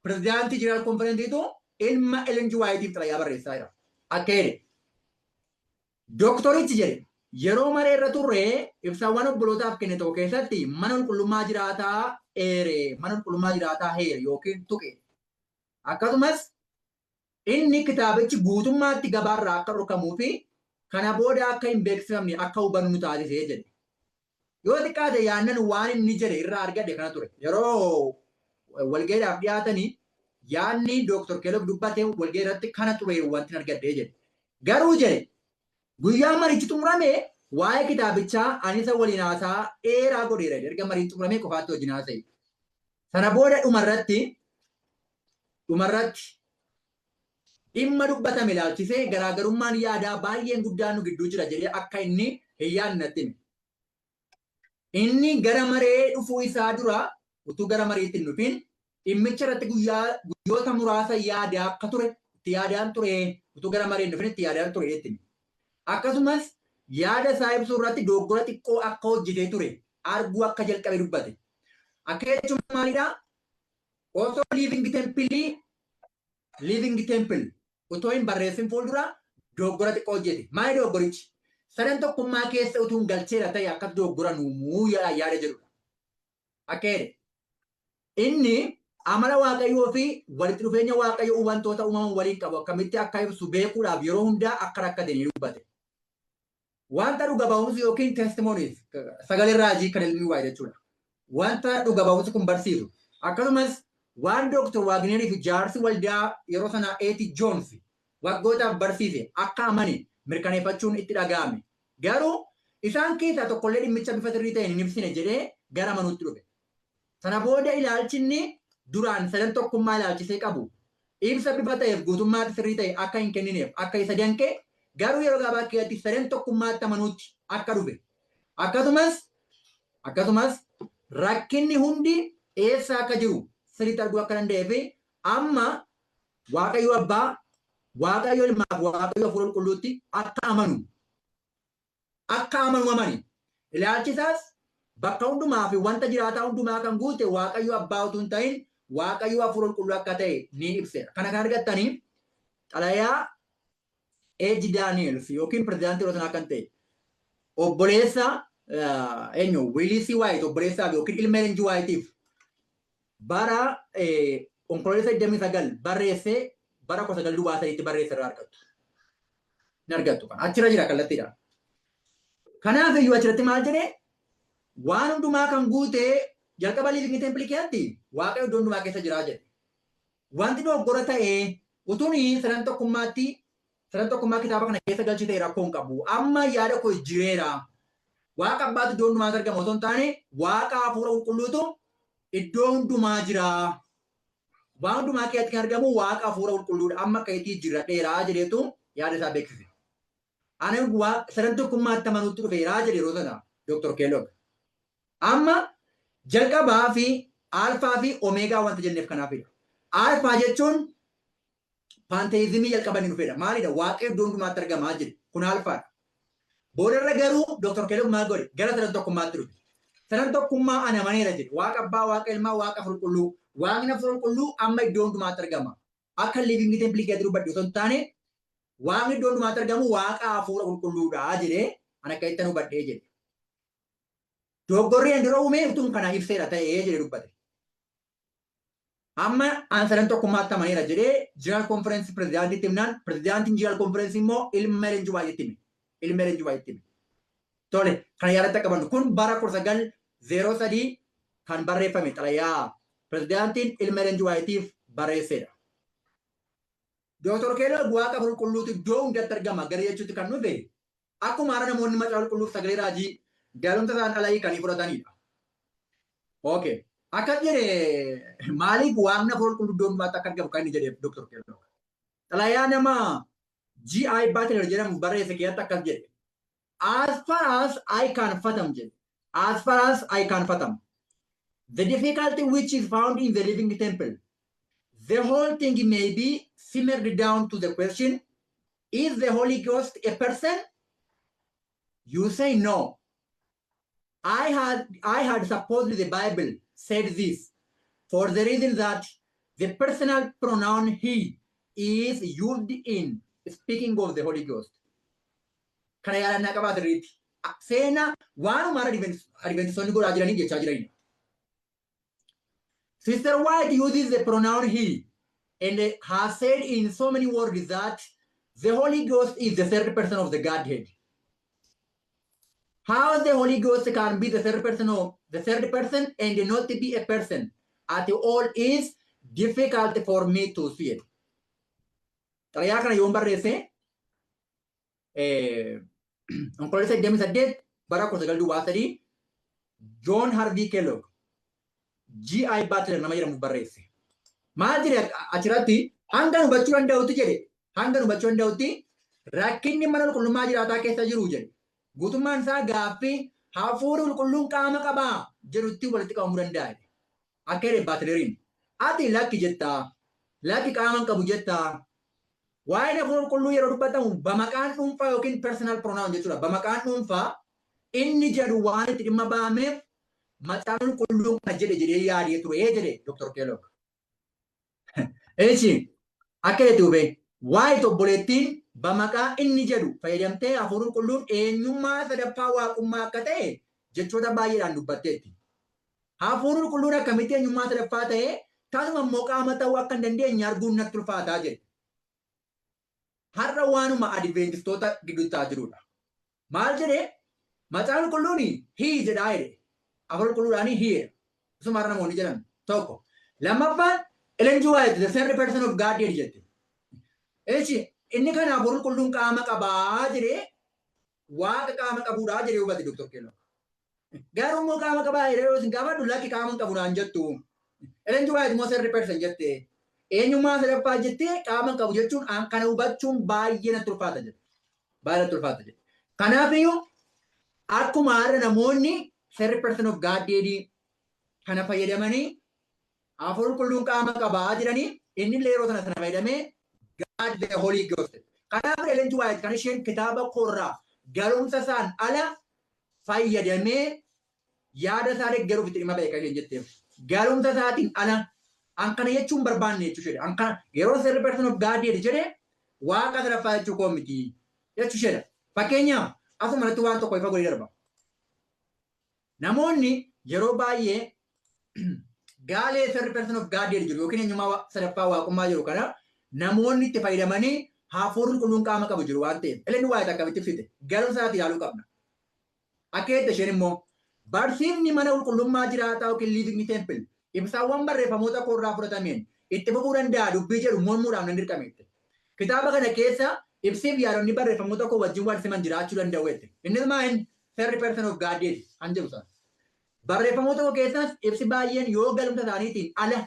pirezidaantii General Conferenceiitu ilma Ellen G. Whiteif xalayaa barreessaa jira. Akka jedhe, Doktorichi jedhe, yeroo maree irra turre ibsaawwan obbolootaaf kenne tokko keessatti mana qulqullummaa jiraataa eere, mana qulqullummaa jiraataa heere yookiin tuqe. Akkasumas inni kitaabichi guutummaatti gabaarraa akka dhorkamuu fi kana booda akka hin beeksifamne akka hubannu nu taasisee jedhe. Yoo xiqqaate yaannan waan inni jedhe irraa argadhe kana ture. Yeroo walga'iidhaaf dhiyaatanii yaadni Dr. Kellogg dubbate walga'ii irratti kana ture wanti argadhe jedhe. Garuu jedhe Guyyaa marichi xumurame waa'ee kitaabichaa ani isa waliin haasaa dheeraa godheera. Erga mariin xumuramee qofaatti wajjin haasa'e. Sana booda dhumarratti dhimma dubbatame ilaalchisee garaagarummaan yaadaa baay'een guddaan nu gidduu jira jedhee akka inni hin yaadne natti hime. Inni gara maree dhufuu isaa dura, utuu gara mareetti hin dhufin, dhimmicha irratti guyyoota muraasa yaadaa akka ture, itti yaadaan ture, utuu gara maree hin dhufin itti yaadaan ture itti hime. Akkasumas yaada isaa ibsuu irratti dogoggora xiqqoo akka hojjetee ture arguu akka jalqabe dubbate. Akka jechuun maalidhaa? Osoo Living Temple utoo hin barreessin fuuldura dogoggora xiqqoo hojjete. Maali dogoggorichi? Sadan tokkummaa keessa utuu hin galcheera ta'e akkas dogoggora nuumuu yaada jedhudha. Akka jedhe. Inni amala Waaqayyoo fi walitti dhufeenya Waaqayyoo wantoota uumaman waliin qabu akkamitti akka ibsu beekuudhaaf yeroo hundaa akka rakkate ni dubbate. Wanta dhuga ba'umsi yookiin testimonies, sagalee raajii kan ilmi waa jechuudha. Wanta dhuga ba'umsi kun barsiisu. Akkasumas waan Dr. Waagnerii fi jaarsi waldaa yeroo sanaa A.T. Jones waggootaaf barsiise akka amane mirkaneeffachuun itti dhaga'ame. Garuu isaan keessaa tokkollee dhimmicha bifa sirrii ta'een hin ibsine jedhee gara amanuutti dhufe. Sana booda ilaalchi inni duraan sadan tokkummaa ilaalchisee qabu ibsa bifa ta'eef guutummaatti sirrii ta'e akka hin kennineef akka isa danqe, garuu yeroo gabaabaa keessatti sadan tokkummaatti amanuutti akka dhufe. Akkasumas rakkinni hundi eessa akka jiru sirriitti arguu akka danda'ee fi amma Waaqayyo Abbaa, Waaqayyo Ilmaa fi Waaqayyo Hafuura Qulqulluutti akka amanu amani. Ilaalchi isaas bakka hundumaa fi wanta jiraataa hundumaa kan guute Waaqayyo Abbaa utuu hin ta'in Waaqayyo Hafuura Qulqulluu akka ta'e ni ibseera. Kana kan argattanii xalayaa A.J. Daniels yookiin pirezidaantii yeroo sanaa kan ta'e, obboleessa eenyu, Willie C. White, obboleessaa yookiin ilma Ellen G. Whiteif bara Onkoloolessa 29 barreessee, bara 1903tti barreesse irraa argattu. Ni argattu kan achirra jira kallattiidhaan. Kanaaf iyyuu achirratti maal jedhee? Waan hundumaa kan guute, jalqaba Living Temple keessatti Waaqayyo iddoo hundumaa keessa jiraa jedhe. Wanti dogoggora ta'ee utuun sadan tokkummaatti, sadan tokkummaa kitaaba kana keessa galchite rakkoo hin qabu. Amma yaada koo jijjiireera. Waaqa Abbaatu iddoo hundumaatti argama otoo hin taane Waaqa Hafuura Qulqulluutu iddoo hundumaa jira. Waan hundumaa keessatti kan argamu Waaqa Hafuura Qulqulluudha. Amma akka itti jijjiirradheera jedheetu yaada isaa beeksise. Ani sadan tokkummaatti amanuutti dhufeera jedhe yeroo sana Dr. Kellogg. Amma jalqabaa fi Alfaa fi Omeegaa wanta jenneef kanaafidha. Alfaa jechuun pantheismii jalqabanii dhufedha. Maalidha? Waaqayyo iddoo hundumaatti argamaa jedhe. Kun alfaadha. Boodarra garuu Dr. Kellogg maal godhe? Gara sadan tokkummaatti dhufe. Sadan tokkummaa ana amaneera jedhe. Waaqa Abbaa, Waaqa Ilmaa, Waaqa Qulqulluu. Waaqni Hafuura Qulqulluu amma iddoo hundumaatti argama. Akka Living Temple keessatti dubbadhu osoo hin taane, Waaqni iddoo hundumaatti argamu Waaqa Hafuura Qulqulluudha jedhee ana akka ittan hubadhee jedhe. Dogoggorri ani dura uume utuun kana ibseera ta'ee jedhee dubbate. Amma an sadan tokkummaatti amaneera jedhee General Conference pirezidaantiitti himnaan, pirezidaantiin General Conference immoo ilma Ellen G. Whitetti hime. Ilma Ellen G. Whitetti hime. Tole, kana yaadatti akka qabannu, kun bara 1903 kan barreeffame xalayaa pirezidaantiin ilma Ellen G. Whiteif barreessedha. Dr. Kellogg Waaqa Qulqulluutu iddoo hundatti argama gara jechuutti kan dhufe akkuma haala namoonni Macaafa Qulqulluuf sagalee raajii galumsa isaan ala hiikanii fudhatanidha. Okay. Akkas jedhe. Maaliif Waaqni Hafuura Qulqulluu iddoo hundumaatti akka argamu kan inni jedheef Dr. Kellogg? Xalayaa nama G.I. Butler jedhamu barreesse keessatti akkas jedhe. "As far as I can fathom," jedhe. "As far as I can fathom the difficulty which is found in the Living Temple, the whole thing may be simmered down to the question, is the Holy Ghost a person? You say no. I had supposed the Bible said this for the reason that the personal pronoun 'he' is used in speaking of the Holy Ghost." Kana yaadannaa qabaa sirriitti. Seenaa waanuma Adventistoonni godhaa jiranii jechaa jiranidha. Sister White uses the pronoun 'he' and has said in so many words that the Holy Ghost is the third person of the Godhead. How the Holy Ghost can be the third person and not be a person at all is difficult for me to see it. Xalayaa kana yoon barreesse Onkoloolessa 28 bara 1903 John Harvey Kellogg G.I. Butler nama jedhamu barreesse. Maal jedhe achirratti? Hanga hubachuu danda'utti jedhe, hanga hubachuu danda'utti rakkinni mana qulqullummaa jiraataa keessa jiru jedhe. Guutummaan isaa gaaffii hafuurri qulqulluun qaama qabaa jedhutti walitti qabamuu danda'a. Akka jedhe Butleriin. Ati lakki jettaa, lakki qaama hin qabu jettaa. Waa'een hafuura qulqulluu yeroo dubbatamu bamaqaan dhuunfaa yookiin personal pronoun jechuudha. Bamaqaan dhuunfaa inni jedhu waan itti dhimma ba'ameef macaafni qulqulluun kana jedhe jedhee yaadee ture jedhe Dr. Kellogg. Eechi akka jedhe hubee waa'ee obboleettiin bamaqaa inni jedhu fayyadamtee hafuurri qulqulluun eenyummaa sadaffaa waaqummaa akka ta'e jechoota baay'eedhaan dubbatteetti. Hafuurri qulqulluun akkamitti eenyummaa sadaffaa ta'e tasuma immoo qaama ta'uu akka hin dandeenye arguun natti ulfaataa jedhe. Har'a waanuma Adventistoota gidduutti ta'aa jirudha. Maal jedhee? Macaafni qulqulluun he jedhaa jedhe. Hafuurri qulqulluudhaan he jedha. Isuma har'a namoonni jedhan tokko. Lammaffaan Ellen G. White the third person of God jette. Echi inni kana hafuurri qulqulluun qaama qabaa jedhee waaqa qaama qabuudhaa jedhee hubate Dr. Kellogg. Garuu immoo qaama qabaa jedhee yeroo isin gaafadhu lakki qaama hin qabu naan jettu. Ellen G. White immoo third person jette. Eenyummaa sadaffaa jettee qaama hin qabu jechuun kana hubachuun baay'ee natti ulfaata jedhe. Baay'ee natti ulfaata jedhe. Kanaafiyyuu akkuma har'a namoonni third person of God kana fayyadamanii hafuurri qulqulluun qaama qabaa jedhanii, inni illee yeroo sana fayyadamee God the Holy Ghost. Kanaaf Ellen G. White kan isheen kitaaba koorraa galumsa isaan ala fayyadamee yaada isaa deeggaruuf itti dhimma ba'e kan isheen jetteef. Galumsa isaatiin ala an kana jechuun barbaanne jechuu isheedha. An kana yeroo third person of God jedhe waaqa sadaffaa jechuu koo miti jechuu isheedha. Fakkeenyaaf asuma irratti waan tokko ifa godhee darba. Namoonni yeroo baay'ee gaalee third person of God jiru yookiin eenyummaa sadaffaa waaqummaa jiru kana namoonni itti fayyadamanii hafuurri qulqulluun qaama qabu jiru waan ta'eef Ellen White akkamitti ibsite galumsa isaatti ilaaluu qabna. Akka jette isheen immoo barsiifni mana qulqullummaa jiraataa yookiin living temple ibsaawwan barreeffamoota koorraa fudhatameen itti fufuu danda'a dubbii jedhu mormuudhaaf nan dirqame jette. Kitaaba kana keessa ibsiif yaadonni barreeffamoota koo wajjin wal siman jiraachuu danda'u jette. Innis maa inni third person of God kan jedhu sana. Barreeffamoota koo keessaas ibsi baay'een yoo galumsa isaaniitiin ala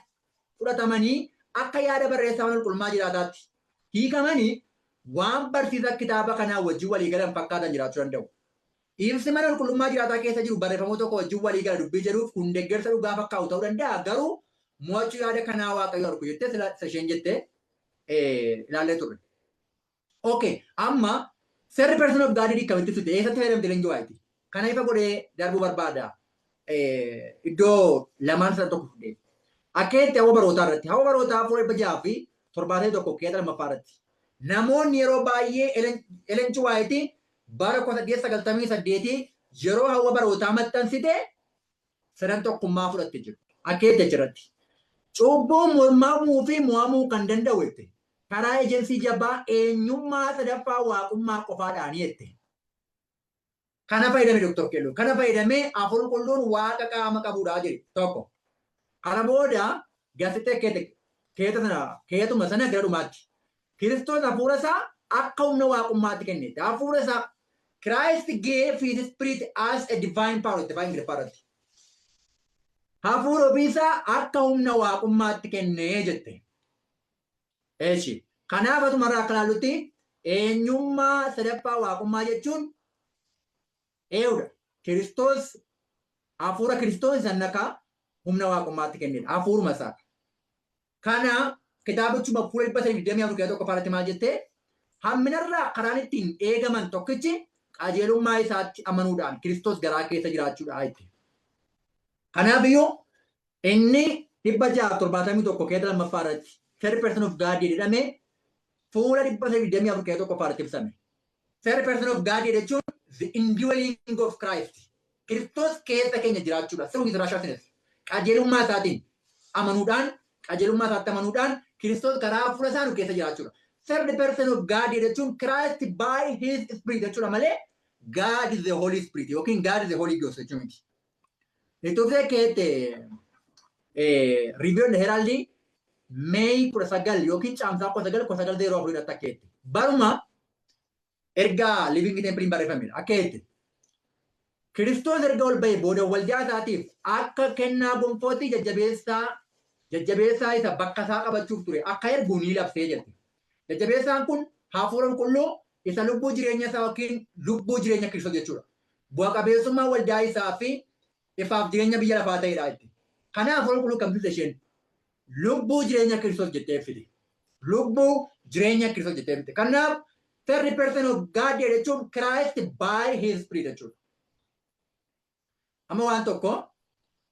fudhatamanii akka yaada barreessaa mana qulqullummaa jiraataatti hiikamanii waan barsiisa kitaaba kanaa wajjin walii galan fakkaatan jiraachuu danda'u. Ibsi mana qulqullummaa jiraataa keessa jiru barreeffamoota koo wajjin walii gala dubbii jedhuuf kun deeggarsa dhugaa fakkaatu ta'uu danda'a. Garuu mo'achuu yaada kanaa Waaqayyo argu jettee sila isheen jettee ilaallee turre. Okay, amma third person of God akkamitti ibsite, eessatti fayyadamte Ellen White? Kana ifa godhee darbuu barbaada. Iddoo lamaan sana tokko fudhee. Akka itti hawwa barootaa irratti, hawwa barootaa 671 keessa lammaffaa irratti. Namoonni yeroo baay'ee Ellen White bara 1898 yeroo hawwa barootaa maxxansite sadan tokkummaa fudhatte jiru. Akka itti achirratti. Cubbuun mormamuu fi mo'amuu kan danda'u jette. Karaa ejensii jabaa eenyummaa sadaffaa waaqummaa qofaadhaanii jette. Kana fayyadame Dr. Kellogg. Kana fayyadamee hafuurri qulqulluun waaqa qaama qabuudha jedhe tokko. Kana booda gaazexee keeta sana keetuma sana gara dhumaatti. Kiristoos hafuura isaa akka humna waaqummaatti kenne. Hafuura isaa Christ gave his spirit as a divine power itti afaan Ingiliffaa irratti. Hafuura ofiisaa akka humna waaqummaatti kennee jette. Eeshi. Kanaaf asumarraa akka ilaallutti eenyummaa sadaffaa waaqummaa jechuun eenyudha? Kiristoos hafuura Kiristoos isa akka humna waaqummaatti kennedha. Hafuuruma isaa. Kana kitaabichuma fuula 324 keessa tokko irratti maal jettee? Hamminarraa karaan ittiin eegaman tokkichi qajeelummaa isaatti amanuudhaan Kiristoos garaa keessa jiraachuudha jette. Kanaaf iyyuu inni 671 keessa lammaffaa irratti third person of God jedhamee fuula 324 keessa tokkoffaa irratti ibsame. Third person of God jechuun the indwelling of Christ. Kiristoos keessa keenya jiraachuudha. Through his righteousness. Qajeelummaa isaatiin amanuudhaan, qajeelummaa isaatti amanuudhaan Kiristoos karaa hafuura isaa nu keessa jiraachuudha. Third person of God jechuun Christ by his spirit jechuudha malee God is the Holy Spirit yookiin God is the Holy Ghost jechuu miti. Itoophiyaa keette Review and Herald May 19 yookiin caamsaa 19 1904 irratti akka jette. Baruma Ergaa Living Temple barreeffamedha. Akka jetti. Kiristoos erga ol ba'e booda waldaa isaatiif akka kennaa gonfootti jajjabeessaa isa bakka isaa qabachuuf ture akka ergu ni labsee jirti. Jajjabeessaan kun hafuura qulqulluu isa lubbuu jireenya isaa yookiin lubbuu jireenya Kiristoos jechuudha. Bu'a qabeessummaa waldaa isaa fi ifaaf jireenya biyya lafaa ta'edha jetti. Kanaaf hafuura qulqulluu kan ibsite isheen lubbuu jireenya Kiristoos jettee ibsiti. Lubbuu jireenya Kiristoos jettee ibsiti. Kanaaf third person of God jechuun Christ by his spirit jechuudha. Amma waan tokko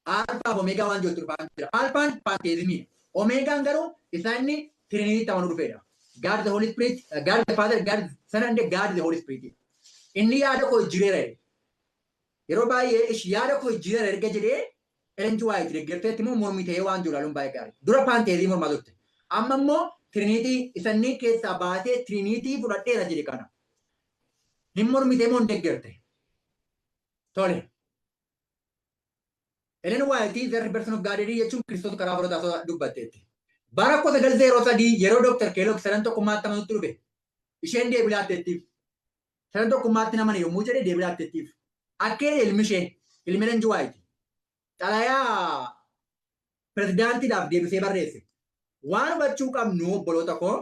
Alphaa fi Omeegaa waan jirtu dhufaa jira. Alphaan pantheismii. Omeegaan garuu isa inni Trinity ta'uu dhufedha. God the Holy Spirit, God the Father, God the Son and God the Holy Spirit. Inni yaada koo jireera. Yeroo baay'ee ishi yaada koo jireera erga jedhee Ellen G. White deeggarteetti immoo mormii ta'ee waan jiru ilaaluun baay'ee gaarii. Dura pantheismii mormaa turte. Amma immoo Trinity isa inni keessaa baasee Trinity fudhadheera jedhe kana. Hin mormitee moo hin deeggarte? Tole. Ellen White the person of God jechuun Kiristoos karaa fudhataa dubbatteetti. Bara 1903 yeroo Dr. Kellogg sadan tokkummaatti amanutti dhufe isheen deebii laatteettiif. Sadan tokkummaatti namani yommuu jedhe deebii laatteettiif. Akkee ilmi ishee ilmi Ellen G. White xalayaa pirezidaantiidhaaf deebisee barreesse. Waan hubachuu qabnu, obboloota koo,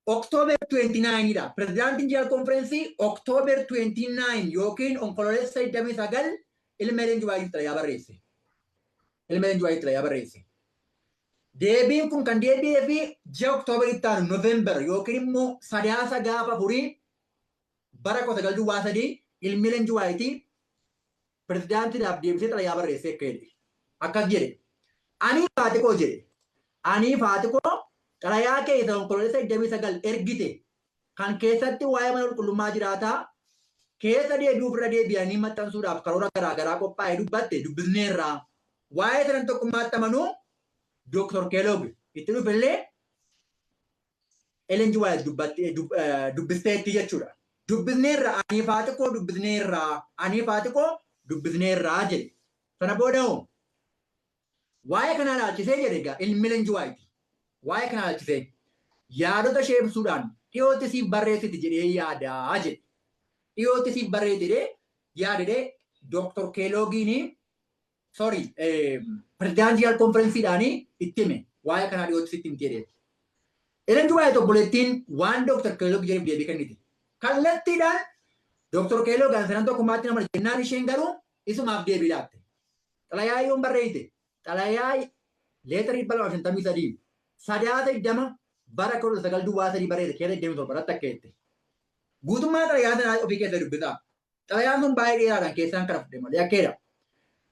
October 29 dha. Pirezidaantiin General Conference October 29 yookiin Onkololeessa 29 ilma Ellen G. White xalayaa barreesse. Ilma Ellen G. White xalayaa barreesse. Deebiin kun kan deebi'ee fi ji'a October itti aanu November yookiin immoo Sadaasa gaafa 4 bara 1903 ilmi Ellen G. White pirezidaantiidhaaf deebisee xalayaa barreessee akka jedhe. Akkas jedhe. "Ani faati koo," jedhe. "Ani faati koo xalayaa kee isa Onkololeessa 29 ergite kan keessatti waa'ee mana qulqullummaa jiraataa keessa deebi'uuf irra deebi'anii maxxansuudhaaf karoora garaa garaa qophaa'ee dubbatte dubbisneerraa. Waa'ee sadan tokkummaatti amanuu Dr. Kellogg itti dhufellee Ellen G. White dubbisteetti jechuudha. Dubbisneerra, ani faati koo dubbisneerraa, ani faati koo dubbisneerraa," jedhe. Sana booda hoo "Waa'ee kanaa ilaalchisee," jedhe egaa ilmi Ellen G. White. "Waa'ee kanaa ilaalchisee yaadota ishee ibsuudhaan dhiyootti siif barreessiti jedhee yaadaa," jedhe. Dhiyootti siif barreessiti jedhee yaadedee Dr. Kelloggiin, sorry, pirezidaantii General Conferenceiidhaan itti hime, waa'ee kanaa dhiyootti sitti himti jedhee. Ellen G. White obboleettiin waan Dr. Kellogg jedheef deebii kenniti. Kallattiidhaan Dr. Kellogg sadan tokkummaatti nama jennaan isheen garuu isumaaf deebii laatte. Xalayaa yoon barreessite, xalayaa letter 253 Sadaasa 20 bara 1903 barreesse keessa 27 irratti akka jette. Guutummaa xalayaa sanaa ofii keessa dubbisaa. Xalayaan sun baay'ee dheeraadhaan keessaan kana fudhe malee akkeedha.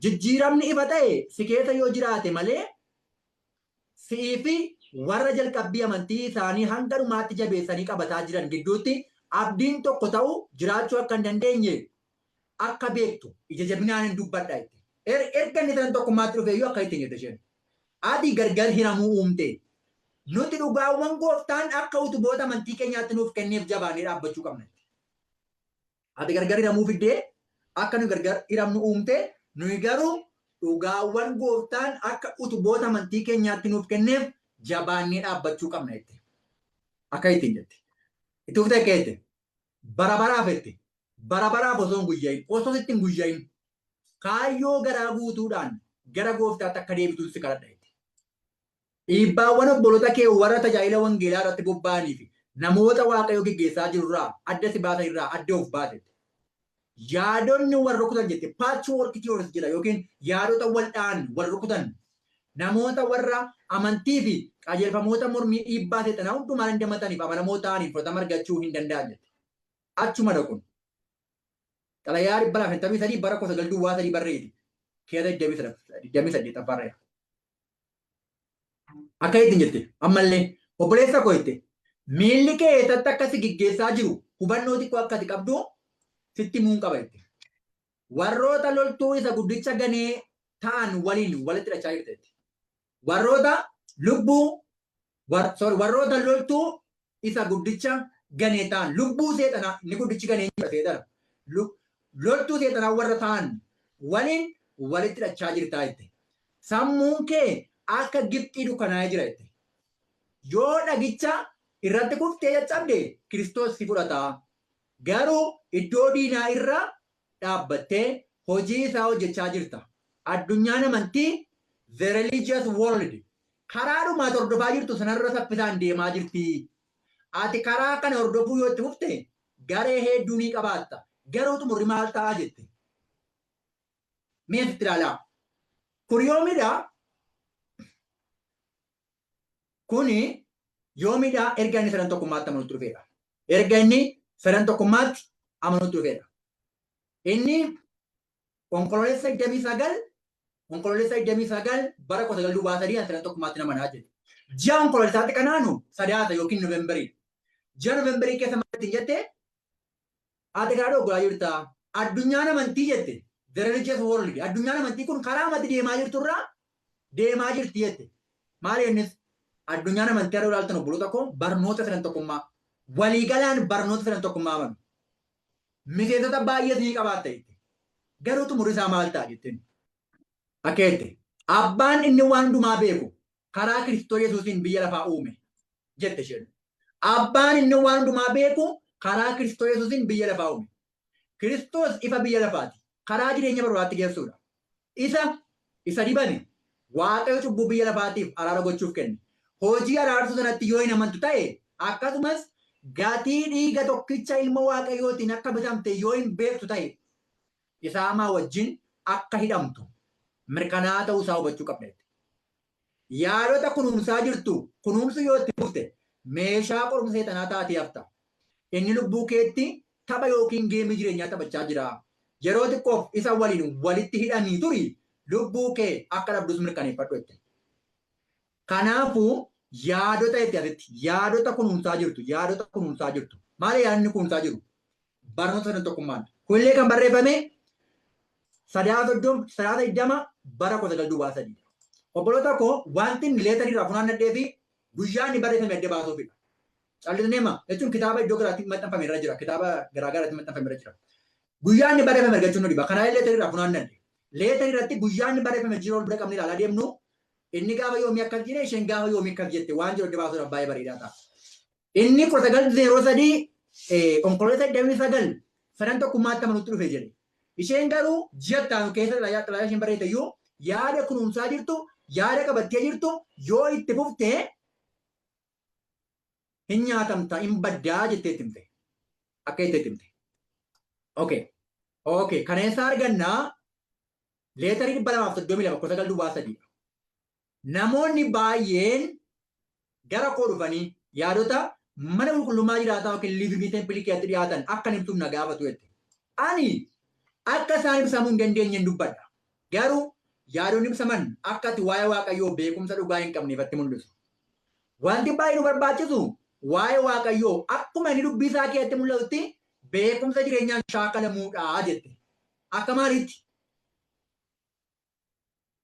"Jijjiiramni ifa ta'e si keessa yoo jiraate malee si'ii fi warra jalqabbii amantii isaanii hanga dhumaatti jabeessanii qabataa jiran gidduutti abdiin tokko ta'u jiraachuu akka hin dandeenye akka beektu ija jabinaan hin dubbadha," jette. Erga inni sadan tokkummaatti dhufe iyyuu akka ittiin jette isheen. "Ati gargar hiramuu uumte. Nuti dhugaawwan gooftaan akka utuboota amantii keenyaatti nuuf kenneef jabaannee dhaabbachuu qabna." Ati gargar hiramuu fiddee akka nu gargar hiramnu uumte, nuyi garuu dhugaawwan gooftaan akka utuboota amantii keenyaatti nuuf kenneef jabaannee dhaabbachuu qabna, jette. Akka ittiin jette. Itti fuftee akka jette. "Bara baraaf," jette. "Bara baraaf osoo hin guyyahin, osoo sitti hin guyyahin, kaayyoo garaa guutuudhaan gara gooftaatti akka deebituun si kadhadha," jette. "Dhiibbaawwan obboloota kee warra tajaajila wangeelaa irratti bobba'anii fi namoota Waaqayyoo geggeessaa jiru irraa adda si baasan irraa adda of baase," jette. "Yaadonni wal rukutan," jette. Patchwork theories jedha yookiin yaadota wal dha'an, wal rukutan, namoota warra amantii fi qajeelfamoota mormii dhiibbaa seexanaa hundumaa dandamataniif amanamoo ta'aniif fudhatama argachuu hin danda'an, jette. Achuma dhaquun. Xalayaa 253 bara 1903 barreeti. Keessa 28 barreera. Akka ittiin jette ammallee, "Obboleessa koo," jette, "miilli kee eessatti akka si geggeessaa jiru hubannoo xiqqoo akka ati qabdu sitti himuun qaba," jette. "Warroota loltuu isa guddicha ganee ta'an waliin walitti hidhachaa jirta," jette. Warroota lubbuu, sorry, warroota loltuu isa guddicha ganee ta'an, lubbuu seexanaa, inni guddichi ganee seexana. Loltuu seexanaa warra ta'an waliin walitti hidhachaa jirtaa, jette. "Sammuun kee akka Gibxii dukkanaa'ee jira," jette. "Yoo dhagicha irratti kuftee caccabde Kiristoos si fudhata. Garuu iddoo diinaa irra dhaabbattee hojii isaa hojjechaa jirta. Addunyaan amantii, the religious world, karaa dhumaa hordofaa jirtu sanarra saffisaan deemaa jirti. Ati karaa kana hordofuu yoo itti fufte garee hedduu ni qabaatta. Garuu xumurri maal ta'a jette. Mee asitti ilaalaa. Kun yoomidha? Kuni yoomidha? Erga inni sadan tokkummaatti amanuutti dhufeedha. Erga inni sadan tokkummaatti amanuutti dhufeedha. Inni Onkololeessa 29, Onkololeessa 29 bara 1903 sadan tokkummaatti amanaa jedhe. Ji'a Onkololeessaatti kanaanu Sadaasa yookiin Noovembarii. Ji'a Noovembarii keessa maal ittiin jette? Ati karaa doggoraa jirta. Addunyaan amantii jette. The religious world. Addunyaan amantii kun karaa amatti deemaa jirturraa deemaa jirti jette. Maali innis? Addunyaan amantii har'a ilaaltan, obboloota koo, barnoota sadan tokkummaa. Waliigalaan barnoota sadan tokkummaa amanu. Miseensota baay'ees ni qabaatta jette. Garuu xumurri isaa maal ta'a jetteen. Akka jette. Abbaan inni waan hundumaa beeku karaa Kiristoos Yesuusiin biyya lafaa uume jette isheen. Abbaan inni waan hundumaa beeku karaa Kiristoos Yesuusiin biyya lafaa uume. Kiristoos ifa biyya lafaati. Karaa jireenya barbaaatti geessuudha. Isa dibame Waaqayyo cubbuu biyya lafaatiif araara gochuuf kenne. Hojii araarsuu sanatti yoo hin amantu ta'e, akkasumas gatii dhiiga tokkicha ilma Waaqayyootiin akka bitamte yoo hin beektu ta'e, isa hamaa wajjin akka hidhamtu mirkanaa'aa ta'uu isaa hubachuu qabda jette. Yaadota kunuunsaa jirtu kunuunsu yoo itti fufte meeshaa qorumsa seexanaa taatee hafta. Inni lubbuu keetti tapha yookiin geemii jireenyaa taphachaa jira. Yeroo xiqqoof isa waliin walitti hidhamii turi, lubbuu kee akka dhabdus mirkaneeffadhu jette. Kanaafuu yaadota jette asitti, yaadota kunuunsaa jirtu, yaadota kunuunsaa jirtu. Maali yaadni kunuunsaa jiru? Barnoota sadan tokkummaan. Kunillee kan barreeffame Sadaasa 20 bara 1903. Obboloota koo, wanti inni leetarii irraa funaannadhee fi guyyaa inni barreeffame adda baasuufidha. Callisneema jechuun kitaaba iddoo garaatti maxxanfame irra jira. Kitaaba garaa garaatti maxxanfame irra jira. Guyyaa inni barreeffame argachuun nu dhiba. Kanaa leetarii irraa funaannadhe. Leetarii irratti guyyaa inni barreeffame jiru ol bira qabne ilaalaa deemnu, inni gaafa yoomii akkas jedhe, isheen gaafa yoomii akkas jette waan jiru adda baasuudhaaf baay'ee bareedaa ta'a. Inni 1903 Onkololeessa 29 sadan tokkummaatti amanutti dhufe jedhe. Isheen garuu ji'a itti aanu keessa xalayaa isheen barreessite iyyuu yaada kunuunsaa jirtu, yaada qabattee jirtu yoo itti fufte hin nyaatamta, hin baddaa jettee itti himte. Akka jettee itti himte. Okay. Okay. Kana eessaa argannaa? Leetarii 232 1903. Namoonni baay'een gara koo dhufanii yaadota mana qulqullummaa jiraataa yookiin living temple keessatti dhiyaatan akka ibsuuf na gaafatu jette. Ani akka isaan ibsamuu hin dandeenyen dubbadha. Garuu yaadonni ibsaman akka ati waa'ee Waaqayyoo beekumsa dhugaa hin qabne ifatti mul'isu. Wanti baay'ee nu barbaachisu waa'ee Waaqayyoo akkuma inni dubbii isaa keessatti mul'atutti beekumsa jireenyaan shaakalamuudha jette. Akka maaliitti?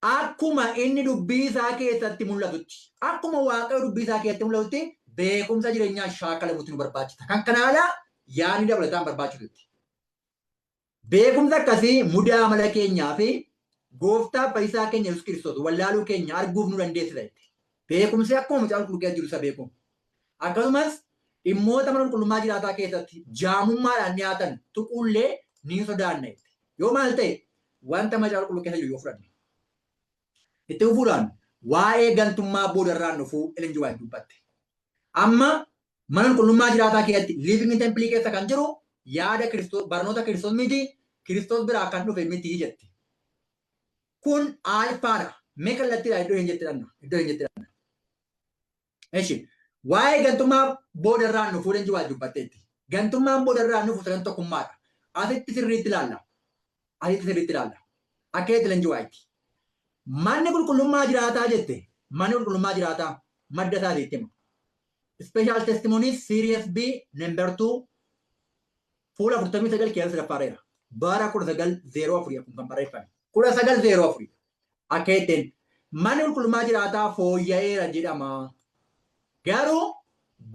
Akkuma inni dubbii isaa keessatti mul'atutti, akkuma Waaqayyo dubbii isaa keessatti mul'atutti beekumsa jireenyaa shaakalamuutu nu barbaachisa. Kan kana alaa yaadni dabalataan barbaachisutti. Beekumsa akkasii mudaa amala keenyaa fi gooftaa fayyisaa keenya Yesuus Kiristoos wallaaluu keenya arguuf nu dandeessisa jette. Beekumsi akkuma mucaa qulqulluu keessa jiru isa beeku. Akkasumas dhimmoota mana qulqullummaa jiraataa keessatti jaamummaadhaan dhiyaatan tuquullee ni sodaanna jette. Yoo maal ta'e? Wanta macaafa qulqulluu keessa jiru yoo fudhanne. Itti fufuudhaan waa'ee gantummaa boodarraan dhufuu Ellen G. White dubbatte. Amma mana qulqullummaa jiraataa keessatti, living temple keessa kan jiru yaada Kiristoos, barnoota Kiristoos miti, Kiristoos biraa kan dhufe miti jette. Kun alfaadha. Mee kallattiidhaan iddoo hin jette dhanna. Iddoo hin jette dhanna. Eshi, waa'ee gantummaa boodarraan dhufuu Ellen G. White dubbatteetti. Gantummaan boodarraan dhufu sadan tokkummaadha. Asitti sirriitti ilaalla. Asitti sirriitti ilaalla. Akka jetti Ellen G. White. Manni qulqullummaa jiraataa jette. Manni qulqullummaa jiraataa madda isaatii itti hima. Special Testimonies Series B number 2 fuula 49 keessa sadaffaareera. Bara 1904 akkuma kan barreeffame. 1904 akka jetteen manni qulqullummaa jiraataa fooyya'eera jedhama. Garuu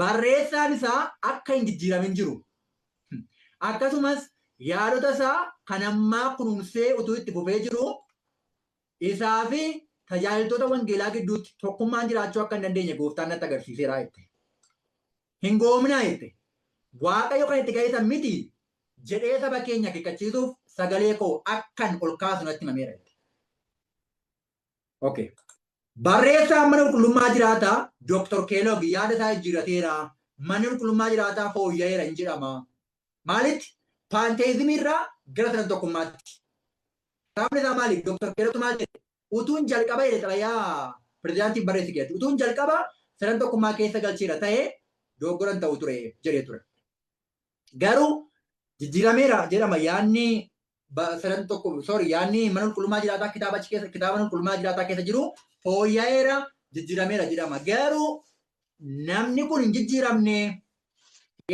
barreessaan isaa akka hin jijjiiramin jiru. Akkasumas yaadota isaa kan ammaa kunuunsee utuu itti fufee jiru, isaa fi tajaajiltoota wangeelaa gidduutti tokkummaan jiraachuu akka hin dandeenye gooftaan natti agarsiiseera jette. Hin goominaa jette. Waaqayyo kan itti ga'isan miti. jedhee saba keenya akeekkachiisuuf sagalee koo akkan ol kaasu natti himameera. Okay. Barreessaan mana qulqullummaa jiraataa Dr. Kellogg yaada isaa jijjiirateera. Manni qulqullummaa jiraataa fooyya'eera hin jedhama. Maalitti? Pantheismii irraa gara sadan tokkummaatti. Sababni isaa maali? Dr. Kellogg maal jedhe? Utuun jalqaba jedhe xalayaa pirezidaantiin barreessi keessatti. Utuun jalqaba sadan tokkummaa keessa galcheera ta'ee dogoggoran ta'u ture jedhee ture. Garuu jijjiirameera jedhama yaadni sadan tokko, sorry, yaadni mana qulqullummaa jiraataa kitaaba achi keessa, kitaaba mana qulqullummaa jiraataa keessa jiru fooyya'eera, jijjiirameera jedhama. Garuu namni kun hin jijjiiramne,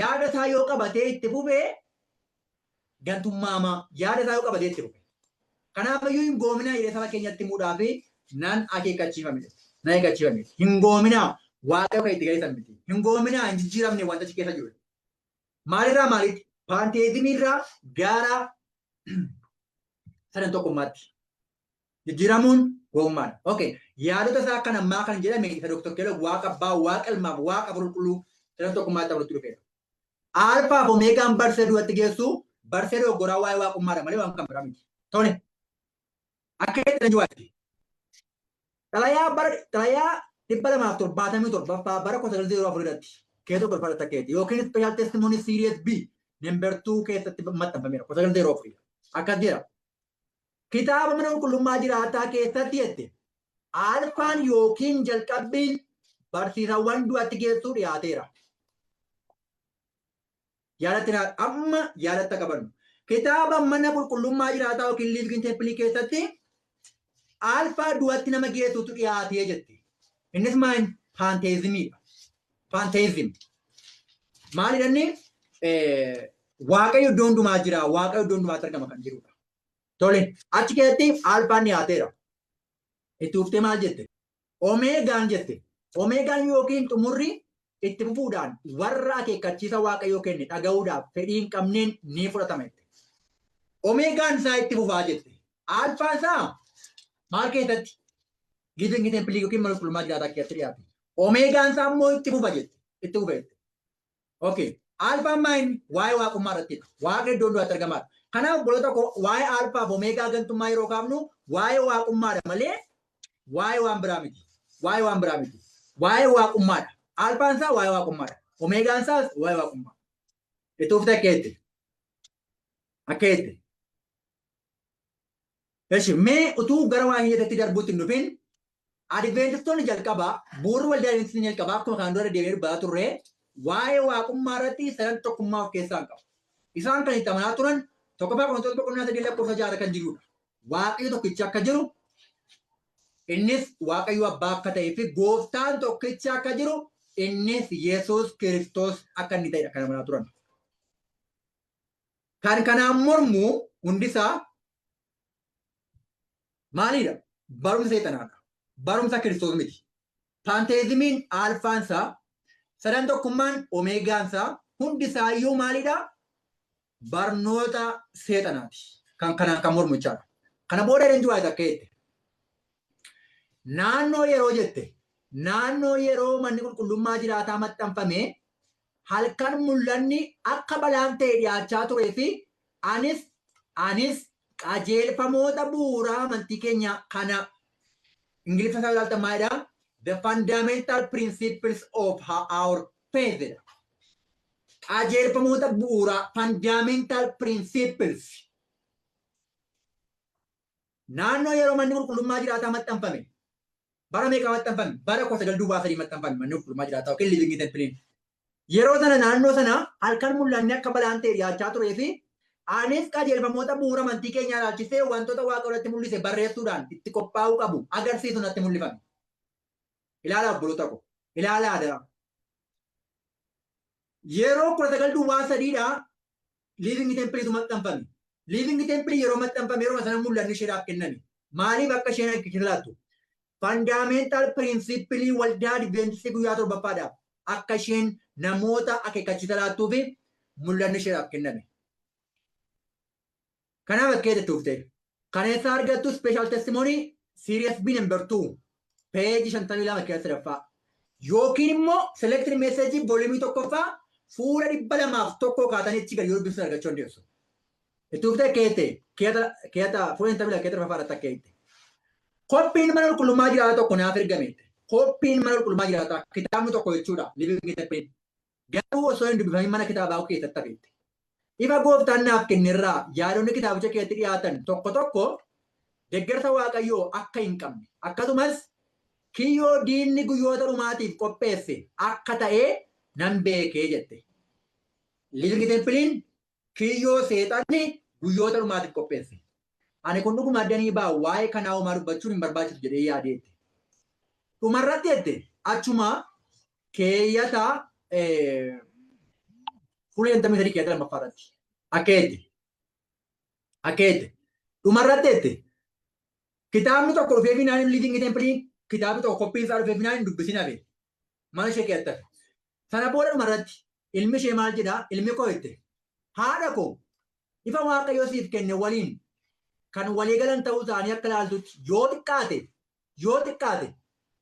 yaada isaa yoo qabatee itti fufee gantummaama, yaada isaa yoo qabatee itti fufe. Kanaaf iyyuu hin goominaa jedhee saba keenyatti himuudhaaf nan akeekkachiifame. Nan akeekkachiifame. Hin goominaa, Waaqayyo kan itti galeessan miti. Hin goominaa, hin jijjiiramne wanta achi keessa jiru. Maalirraa maalitti? Pantheismii irraa gara sadan tokkummaatti. Jijjiiramuun gowwummaadha. Okay. Yaadota isaa kan ammaa kan jedhame isa Dr. Kellogg Waaqa Abbaa, Waaqa Ilmaaf, Waaqa Qulqulluu sadan tokkummaatti walitti dhufeera. Alphaa fi Omeegaan barsee duratti geessu barsee dogoggoraa waa'ee waaqummaadha malee waan kan biraa miti. Tole. Akka jedhan jiwaati. Xalayaa bara xalayaa 277ffaa bara 1904 irratti keessa golfaa takkeetti yookiin Special Testimony Series B number 2 keessatti maxxanfameera 1904. Akkas jedha. Kitaaba mana qulqullummaa jiraataa keessatti jette alfaan yookiin jalqabbiin barsiisawwan du'atti geessuu dhiyaateera. Yaadatti amma yaadatta qabannu. Kitaaba mana qulqullummaa jiraataa yookiin Living Temple keessatti alfaa du'atti nama geessutu dhiyaatee jette. Innis maal? Pantheismiidha. Pantheism. Maal jedhanii? Waaqayyo iddoo hundumaa jira, Waaqayyo iddoo hundumaatti argama kan jirudha. Tole, achi keessatti alfaan dhiyaateera. Itti fuftee maal jette? Omeegaan jette. Omeegaan yookiin xumurri itti fufuudhaan warra akeekkachiisa Waaqayyoo kenne dhaga'uudhaaf fedhii hin qabneen ni fudhatama jette. Omeegaan isaa itti fufaa jette. Alfaan isaa maal keessatti? Living Temple yookiin mana qulqullummaa jiraataa keessatti dhiyaate. Omeegaan isaa immoo itti fufa jette. Itti fufa jette. Okay. Alfaan maa inni? Waa'ee waaqummaa irrattidha. Waaqa iddoo hundumaatti argamaadha. Kanaaf obboloota koo, waa'ee alfaa fi omeegaa gantummaa yeroo kaafnu waa'ee waaqummaadha malee waa'ee waan biraa miti. Waa'ee waan biraa miti. Waa'ee waaqummaadha. Alfaan isaa waa'ee waaqummaadha. Omeegaan isaas waa'ee waaqummaa. Itti fuftee akka jette. Akka jette. Eshi, mee utuu gara waan hin darbuutti hin dhufin, Adventistoonni jalqabaa, bu'uurri waldaa Adventistii jalqabaa akkuma kanaan dura deebi'ee dubbataa turre, waa'ee waaqummaa irratti sadan tokkummaa of keessaa hin qabu. Isaan kan itti amanaa turan 1ffaa Qorontoos boqonnaa 3 lakkoofsa 6 kan jirudha. Waaqayyo tokkicha akka jiru, innis Waaqayyo Abbaa akka ta'ee fi gooftaan tokkicha akka jiru, innis Yesuus Kiristoos akka inni ta'edha kan amanaa turan. Kan kanaan mormu hundisaa maalidha? Barumsa seexanaadha. Barumsa Kiristoos miti. Pantheismiin alfaansaa, sadan tokkummaan omeegaansaa hundisaayyuu maalidha? Barnoota seexanaati. Kan kanaan kan mormu jechaadha. Kana booda Ellen White akka jette. Naannoo yeroo jette, naannoo yeroo manni qulqullummaa jiraataa maxxanfame halkan mul'anni akka balaan ta'e dhiyaachaa turee fi anis qajeelfamoota bu'uuraa amantii keenya kana Ingiliffa isaa ilaaltan maalidha? The fundamental principles of our faith jedha. Qajeelfamoota bu'uuraa, fundamental principles. Naannoo yeroo manni qulqullummaa jiraataa maxxanfame, bara meeqa maxxanfame? Bara 1903 maxxanfame manni qulqullummaa jiraataa yookiin Living Temple. Yeroo sana naannoo sana halkan mul'anni akka balaan ta'e dhiyaachaa turee fi anis qajeelfamoota bu'uura amantii keenyaa ilaalchisee wantoota Waaqa irratti mul'ise barreessuudhaan itti qophaa'uu qabu agarsiisu natti mul'ifame. Ilaalaa obboloota ko. Ilaalaa adaraa. Yeroo 1903dha Living Templetu maxxanfame. Living Temple yeroo maxxanfame yeroo sana mul'anni isheedhaaf kenname. Maaliif akka isheen akka laattu? Fundamental principle waldaa Adventistii guyyaa torbaffaadhaaf akka isheen namoota akeekkachiisa laattuu fi mul'anni isheedhaaf kenname. Kanaaf akka jettuuf ta'e. Kana eessaa argattu? Special Testimony Series B number 2 page 52 keessa sadaffaa. Yookiin immoo Selected Message volume 1ffaa fuula 201 kaatanii achi gadi yoo dubbisan argachuu dandeessu. Itti fuftee keette keetta fuula 52 keetta arfaffaa irratti akka jette. Koppiin mana qulqullummaa jiraataa tokko naaf ergame. Koppiin mana qulqullummaa jiraataa kitaabni tokko jechuudha. Living Temple. Garuu osoo hin dubbifamin mana kitaabaa keessatti hafeette. Ifa gooftaan naaf kennerraa yaadonni kitaabicha keessatti dhiyaatan tokko tokko deggersa Waaqayyoo akka hin qabne akkasumas kiyyoo diinni guyyoota dhumaatiif qopheesse akka ta'e nan beekee jette. Living Temple'n kiyyoo seexanni guyyoota dhumaatiif qopheesse. Ani kun dhuguma addanii ba'a, waa'ee kanaa homaa dubbachuun hin barbaachisu jedhee yaadeette. Dhumarratti jette, achuma keeyyata fuula 53 keeyyata lammaffaa irratti akka jette. Akka jette. Dhumarratti jette, kitaabni tokko dhufee finaan, Living Temple kitaabni tokko koppiin isaa dhufee finaan hin dubbisin hafe. Mana ishee keessatti hafe. Sana booda dhumarratti ilmi ishee maal jedhaa? Ilmi koo jette, haadha koo, ifa Waaqayyo siif kenne waliin kan walii galan ta'uu isaanii akka ilaaltutti yoo xiqqaate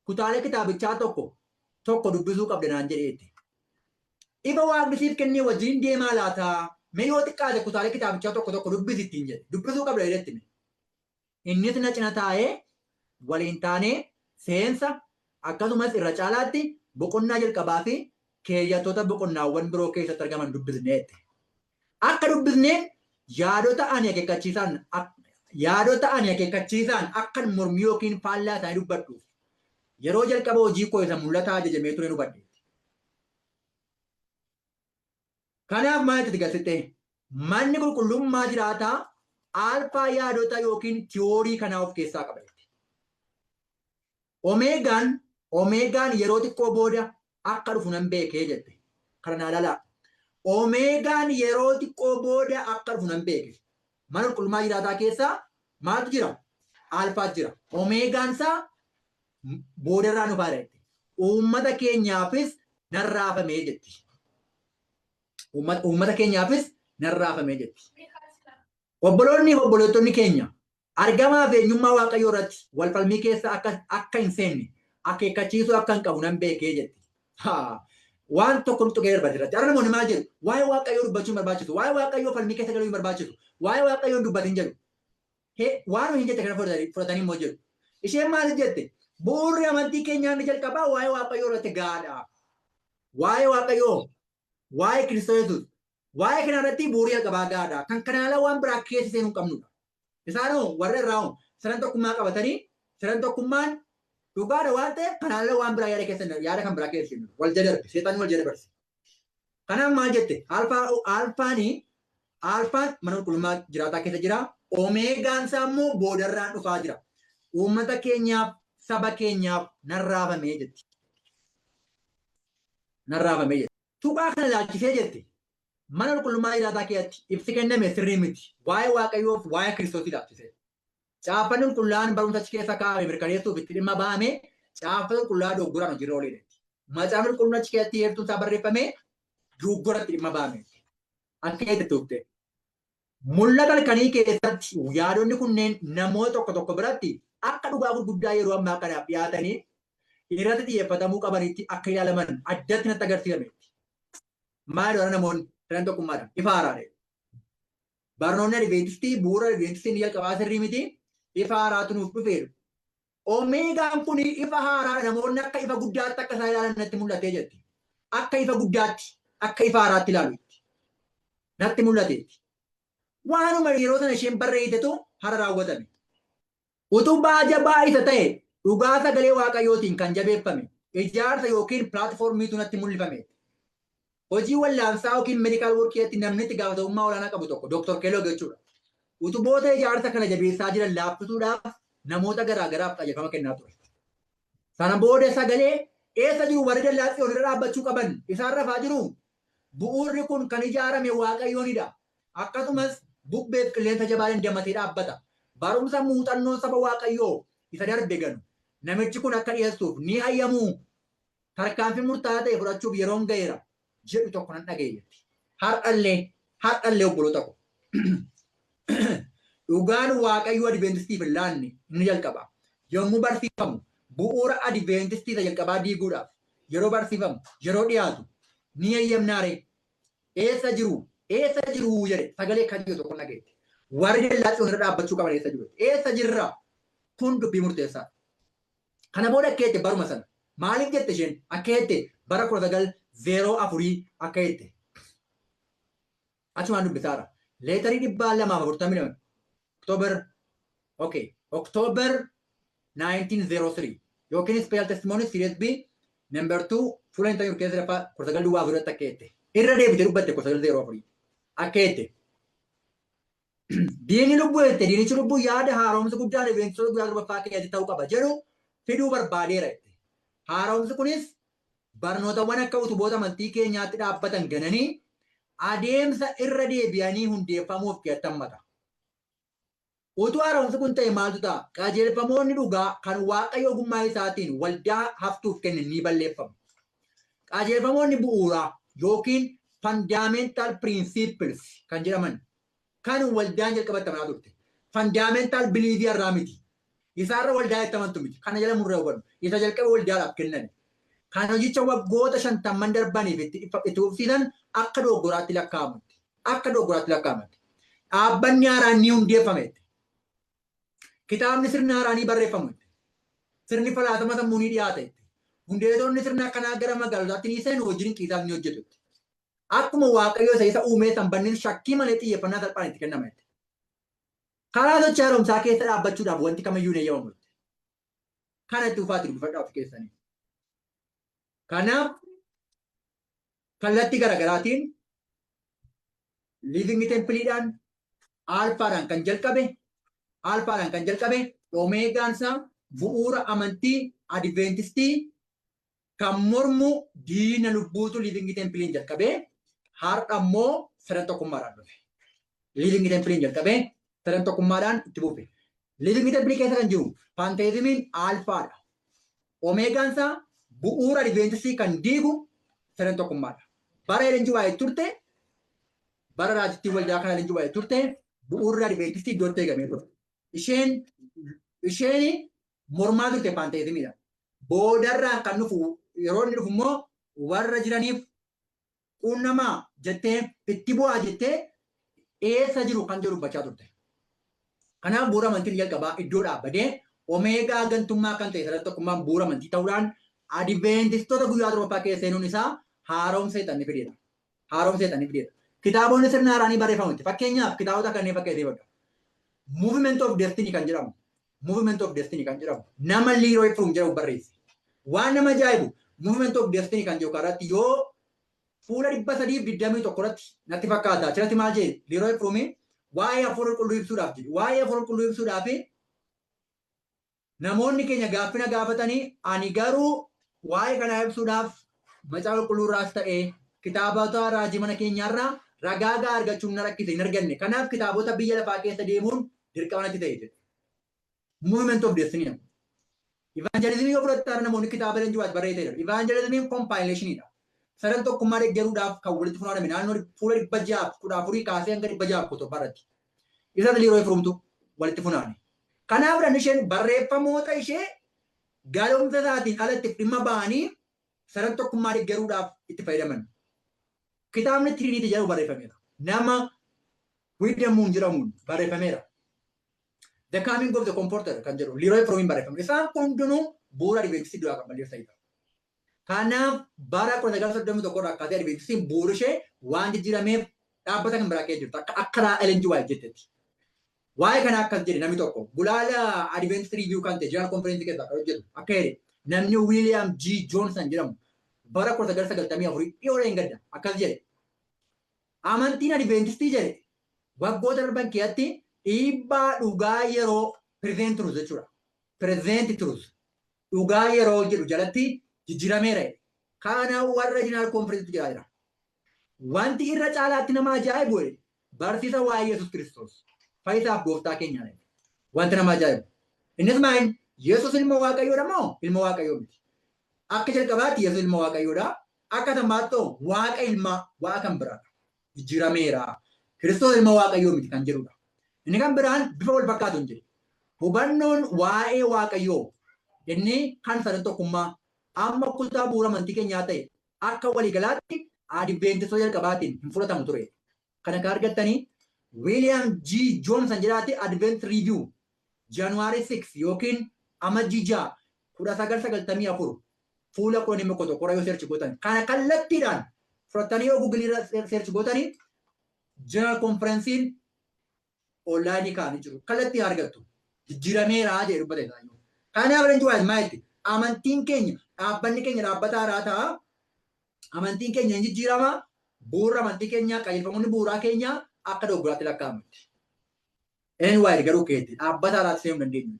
kutaalee kitaabichaa tokko tokko dubbisuu qabda naan jedheetti. Ifa Waaqni siif kennee wajjin deemaa laataa? Mee yoo xiqqaate kutaalee kitaabichaa tokko tokko dubbisi ittiin jedhe. Dubbisuu qabda jedhetti. Innis na cina taa'ee waliin taanee seensa, akkasumas irra caalaatti boqonnaa jalqabaa fi keeyyattoota boqonnaawwan biroo keessatti argaman dubbisneetti. Akka dubbisneen yaadota ani akeekkachiisaan akkan mormii yookiin faallaa isaanii dubbadhuuf yeroo jalqaba hojii koo isa mul'ataa ajajamee ture hubadhe. Kanaaf maal itti garsite? Manni qulqullummaa jiraataa alfaa yaadota yookiin tiyoorii kanaa of keessaa qaba. Omeegaan yeroo xiqqoo booda akka dhufu nan beekee jette. Kana naa lalaa. Omeegaan yeroo xiqqoo booda akka dhufu nan beeke. Mana qulqullummaa jiraataa keessaa maaltu jira? Alfaa jira. Omeegaan isaa boodarraa dhufaa jette. Uummata keenyaafis narraafamee jetti. Uummata keenyaafis narraafamee jetti. Obboloonni fi obboleettonni keenya argamaa fi eenyummaa Waaqayyoo irratti wal falmii keessa akka hin seenne akeekkachiisuu akka hin qabu nan beekee jetti. Waan tokko nutti gahee barbaachisa irratti. Har'a namoonni maal jedhu? Waa'ee Waaqayyoo dubbachuu hin barbaachisu. Waa'ee Waaqayyoo falmii keessa galuu hin barbaachisu. Waa'ee Waaqayyoo hin dubbatin jedhu. Waan hin jette kana fudhatanii immoo jedhu. Isheen maal jette? Bu'uurri amantii keenyaa inni jalqabaa waa'ee Waaqayyoo irratti gahaadha. Waa'ee Waaqayyoo, waa'ee Kiristoos Yesuus, waa'ee kana irratti bu'uurri jalqabaa gahaadha. Kan kana ala waan biraa keessa seenuu hin qabnudha. Isaanoo warra irraa hoo sadan tokkummaa qabatanii, sadan tokkummaan dhugaadha waan ta'eef, kanaan ala waan biraa yaada keessa, yaada kan biraa keessa seenu. Wal jala darbe, seexanni wal jala dabarse. Kanaaf maal jette? Alfaanii, alfaan mana qulqullummaa jiraataa keessa jira. Omeegaan isaa immoo boodarraan dhufaa jira. Uummata keenyaaf, saba keenyaaf narraafamee jetti. Narraafamee jetti. Tuqaa kana ilaalchisee jette. Mana qulqullummaa jiraataa keessatti ibsi kenname sirrii miti. Waa'ee Waaqayyoof waa'ee Kiristoos ilaalchisee. Caaffanni qulqullaa'aan barumsa achi keessa kaa'ame mirkaneessuuf itti dhimma ba'ame caaffata qulqullaa'aa dogoggoraan hojiirra ooledha. Macaafni qulqulluun achi keessatti heertuun isaa barreeffame dogoggoratti dhimma ba'ame. Akka itti tuqxe. Mul'ata halkanii keessatti yaadonni kunneen namoota tokko tokko biratti akka dhugaa gurguddaa yeroo ammaa kanaaf dhiyaatanii irratti xiyyeeffatamuu qabanitti akka ilaalaman addatti natti agarsiifame. Maal warra namoonni sadan tokkummaadhaan ifa haaraadha. Barnoonni Adventistii, bu'uura Adventistii inni jalqabaa sirrii miti, ifa haaraatu nuuf dhufeeru. Omeegaan kun ifa haaraa, namoonni akka ifa guddaatti akka isaan ilaalan natti mul'atee jetti. Akka ifa guddaatti, akka ifa haaraatti ilaalu natti mul'ateetti. Waanuma yeroo sana isheen barreessitetu hara raawwatame. Utubaa jabaa isa ta'e dhugaa sagalee Waaqayyootiin kan jabeeffame ijaarsa yookiin pilaatfoormiitu natti mul'ifame. Hojii wallaansaa yookiin medical workiitti namni itti gaafatamummaa olaanaa qabu tokko, Dr. Kellogg jechuudha. Utuboota ijaarsa kana jabeessaa jiran laaffisuudhaaf namoota garaa garaaf qajeelfama kennaa ture. Sana booda sagalee, "Eessa jiru warri dallaa Tsiyoon irra dhaabbachuu qaban? Isaan rafaa jiru. Bu'uurri kun kan ijaarame Waaqayyoonidha. Akkasumas bubbeef qilleensa jabaa dandamatee dhaabbata. Barumsa muuxannoo saba Waaqayyoo isa darbe ganu namichi kun akka dhiyeessuuf ni hayyamuu? Tarkaanfii murtaa'aa ta'e fudhachuuf yeroon ga'eera," jedhu tokko nan dhaga'e jetti. Har'allee, obboloota ko, dhugaan Waaqayyoo Adventistiif hin laanne inni jalqaba. Yommuu barsiifamu, bu'uura Adventistii isa jalqabaa diiguudhaaf yeroo barsiifamu, yeroo dhiyaatu ni eeyyamnaare? Eessa jiru? Eessa jiru jedhe sagalee kan jiru tokko dhaga'e. Warri dallaa Tsiyoon irra dhaabbachuu qaban eessa jiru? Eessa jirra? Kun dubbii murteessaadha. Kana booda akka jette baruma sana. Maaliif jette isheen? Akka jette bara 1904 akka jette. Achumaan dubbisaara. Letterii 242 October, okay, October 1903 yookiin Special Testimony Series B number 2 fuula hin keessa lafa 1904 akka jette. Irra deebite dubbatte 1904 akka jette. Diinni lubbuu jette, diinichi lubbuu yaada haaromsa guddaan Adventistii guyyaa torbaffaa keessatti ta'uu qaba jedhu fiduu barbaadeera jette. Haaromsi kunis barnootawwan akka utuboota amantii keenyaatti dhaabbatan gananii adeemsa irra deebi'anii hundeeffamuuf keessatti hammata. Utuu haaromsi kun ta'e maaltu ta'a? Qajeelfamoonni dhugaa kan Waaqayyo ogummaa isaatiin waldaa haftuuf kenne ni balleeffamu. Qajeelfamoonni bu'uuraa yookiin fundamental principles kan jedhaman kan waldaan jalqabatti amanaa turte. Fundamental belief irraa miti. Isaarra waldaa itti amantu miti. Kana jala murree hubannu. Isa jalqaba waldaadhaaf kennan. Kan hojicha waggoota 50n darbaniif itti fufsiisan akka doggoraatti lakkaa'amutti. Akka doggoraatti lakkaa'amutti. Dhaabbanni haaraan ni hundeeffame. Kitaabni sirna haaraan ni barreeffamu. Sirni falaasama sammuu ni dhiyaata. Hundeetonni sirna akkanaa gara magaalotaatti ni seenu, hojii dinqiisaaf ni hojjetu. Akkuma Waaqayyo isa isa uumee sanbanni shakkii malee xiyyeeffannaa salphaan itti kennama. Karaa sochii haaromsaa keessa dhaabbachuudhaaf wanti kamiyyuu hin eeyyamamu. Kana itti ufaatti dubbifadhaa of keessanii. Kanaaf kallattii garaagaraatiin Living Templeidhaan Alphaadhaan kan jalqabe, Alphaadhaan kan jalqabe, Omeegaan isaa bu'uura amantii Adventistii kan mormu diina lubbuutu Living Templein jalqabee har'a immoo sadan tokkummaadhaan dhufe. Living Templein jalqabee sadan tokkummaadhaan itti fufe. Living Temple keessa kan jiru pantheismiin Alphaadha. Omeegaan isaa bu'uura Adventistii kan diigu sadan tokkummaadha. Bara Ellen G. White turte, bara raajittiin waldaa kana Ellen G. White turte, bu'uurri Adventistii iddootti eegamee ture. Isheen mormaa turte pantheismiidha. Boodarraan kan dhufu, yeroo inni dhufu immoo warra jiraniif quunnamaa jettee, itti bu'aa jettee, eessa jiru kan jedhu dubbachaa turte. Kanaaf bu'uura amantiin jalqabaa iddoo dhaabbatee Omeegaa gantummaa kan ta'e sadan tokkummaan bu'uura amantii ta'uudhaan Adventistoota guyyaa torbaffaa keessa seenuun isaa haaromsa seexanni fideedha. Haaromsa seexanni fideedha. Kitaabonni sirna haaraanii barreeffamutti. Fakkeenyaaf kitaabota kanneen fakkeessee fudhadha. Movement of Destiny kan jedhamu. Movement of Destiny kan jedhamu. Nama Leroy Froom jedhamu barreesse. Waan nama ajaa'ibu, Movement of Destiny kan jedhu kanarratti yoo fuula 321 irratti natti fakkaata. Achirratti maal jedhe Leroy Froom? Waa'ee hafuura qulqulluu ibsuudhaaf jedhe. Waa'ee hafuura qulqulluu ibsuudhaaf namoonni keenya gaaffina gaafatanii, ani garuu waa'ee kanaa ibsuudhaaf macaafa qulqulluu irraas ta'ee kitaabota raajii mana keenyaarraa ragaa gahaa argachuun na rakkise, hin arganne. Kanaaf kitaabota biyya lafaa keessa deemuun dirqama natti ta'e jedhe. Movement of Destiny. Evangelismii yoo fudhattan namoonni kitaaba Ellen G. White barreesseera. Evangelismiin compilationiidha. Sadan tokkummaa deeggaruudhaaf kan walitti funaaname naannoo fuula 614 kaasee hanga 617 irratti. Isa Leroy Froomtu walitti funaane. Kanaaf dhan isheen barreeffamoota ishee galumsa isaatiin alatti dhimma ba'anii sadan tokkummaa deeggaruudhaaf itti fayyadaman. Kitaabni Trinity jedhamu barreeffameera. Nama William Moon jedhamuun barreeffameera. The Coming of the Comforter kan jedhu Leroy Froomiin barreeffame. Isaan kun hundinuu bu'uura Adventistii duraa kan balleessanidha. Kanaaf bara 1931 irraa kaasee Adventistiin bu'uurri ishee waan jijjiirameef dhaabbata kan biraa keessa jirtu akka Ellen G. White jettetti. Waa'ee kana akkas jedhe namni tokko, gulaala Adventist Review kan ta'e, General Conference keessaa kan hojjetu, akka jedhe namni William G. Johnson jedhamu bara 1994 dhiyoo hin gadda akkas jedhe. Amantiin Adventistii jedhe waggoota darban keessatti dhiibbaa dhugaa yeroo, present truth jechuudha. Present truth, dhugaa yeroo jedhu jalatti jijjiirameera. Kana warra General Conference jedhaa jira. Wanti irra caalaatti nama ajaa'ibu barsiisa waa'ee Yesuus Kiristoos fayyisaaf gooftaa keenyaa. Wanti nama ajaa'ibu. Innis maal? Yesuus ilma Waaqayyoodha moo ilma Waaqayyoo miti? Akka jalqabaatti Yesuus ilma Waaqayyoodha. Akka sammaatti Waaqa ilmaa, Waaqa kan biraadha. Jijjiirameera. Kiristoos ilma Waaqayyoo miti kan jedhudha. Inni kan biraan bifa wal fakkaatu hin jedhe. Hubannoon waa'ee Waaqayyoo inni kan sadan tokkummaa amma kutaa bu'uura amantii keenyaa ta'e akka waliigalaatti Adventistoota jalqabaatiin hin fudhatamu ture. Kana kan argattanii William G. Johnson jedhaati Advent Review January 6 yookiin Amajjii 6 1994 fuula 11 yoo search gootan kana kallattiidhaan fudhatanii yoo Google irra search gootanii General Conference'n online kaa'anii jiru. Kallattii argattu. Jijjiirameera jedhee dubbate isaayyuu. Kanaaf Ellen White maal jetti? Amantiin keenya dhaabbanni keenya dhaabbata haaraa ta'a. Amantiin keenya hin jijjiirama. Bu'uurri amantii keenyaa qajeelfamoonni bu'uuraa keenyaa akka dogoggoraatti lakkaa'amu. Ellen White garuu keetti dhaabbata haaraatti seenuu hin dandeenyu.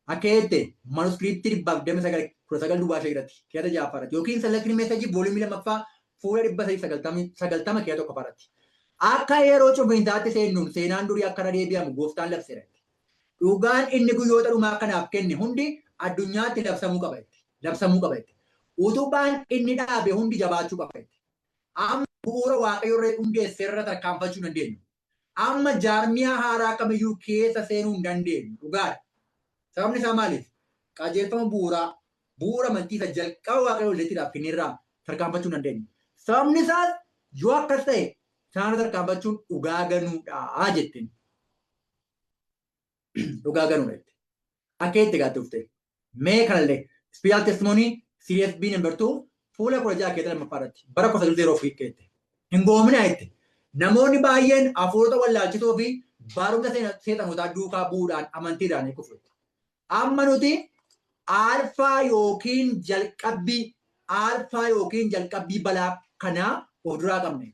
Akka jette manuskiriiptii 129 19 duwwaa ishee irratti keessa ja'affaa irratti yookiin selected message voolumii lammaffaa fuula 390 keessa tokkoffaa irratti. Akka yeroo cufiinsaatti seennuun seenaan durii akka irra deebi'amu gooftaan labseera. Dhugaan inni guyyoota dhumaa kanaaf kenne hundi addunyaatti labsamuu qaba jette. Labsamuu qaba jette. Utubaan inni dhaabe hundi jabaachuu qaba jette. Amma bu'uura Waaqayyo irra hundeesse irra tarkaanfachuu hin dandeenyu. Amma jaarmiyaa haaraa kamiyyuu keessa seenuu hin dandeenyu. Dhugaadha. Sababni isaa maaliif? Qajeelfama bu'uuraa, bu'uura amantii isa jalqaba Waaqayyo hojjechuudhaaf kennerraa tarkaanfachuu hin dandeenyu. Sababni isaas yoo akkas ta'e isaanirra tarkaanfachuun dhugaa ganuudha jetteen. Dhugaa ganuudha jette. Akka itti gaatte dhufte. Mee kanallee Special Testimony Series B number 2 fuula 16 keessa lammaffaa irratti bara 1904 keette. Hin goomina jette. Namoonni baay'een hafuurota wallaalchisoo fi barumsa seexanotaa duukaa bu'uudhaan amantiidhaan ni kufu. Amma nuti alfaa yookiin jalqabbii alfaa yookiin jalqabbii balaa kanaa of duraa qabna.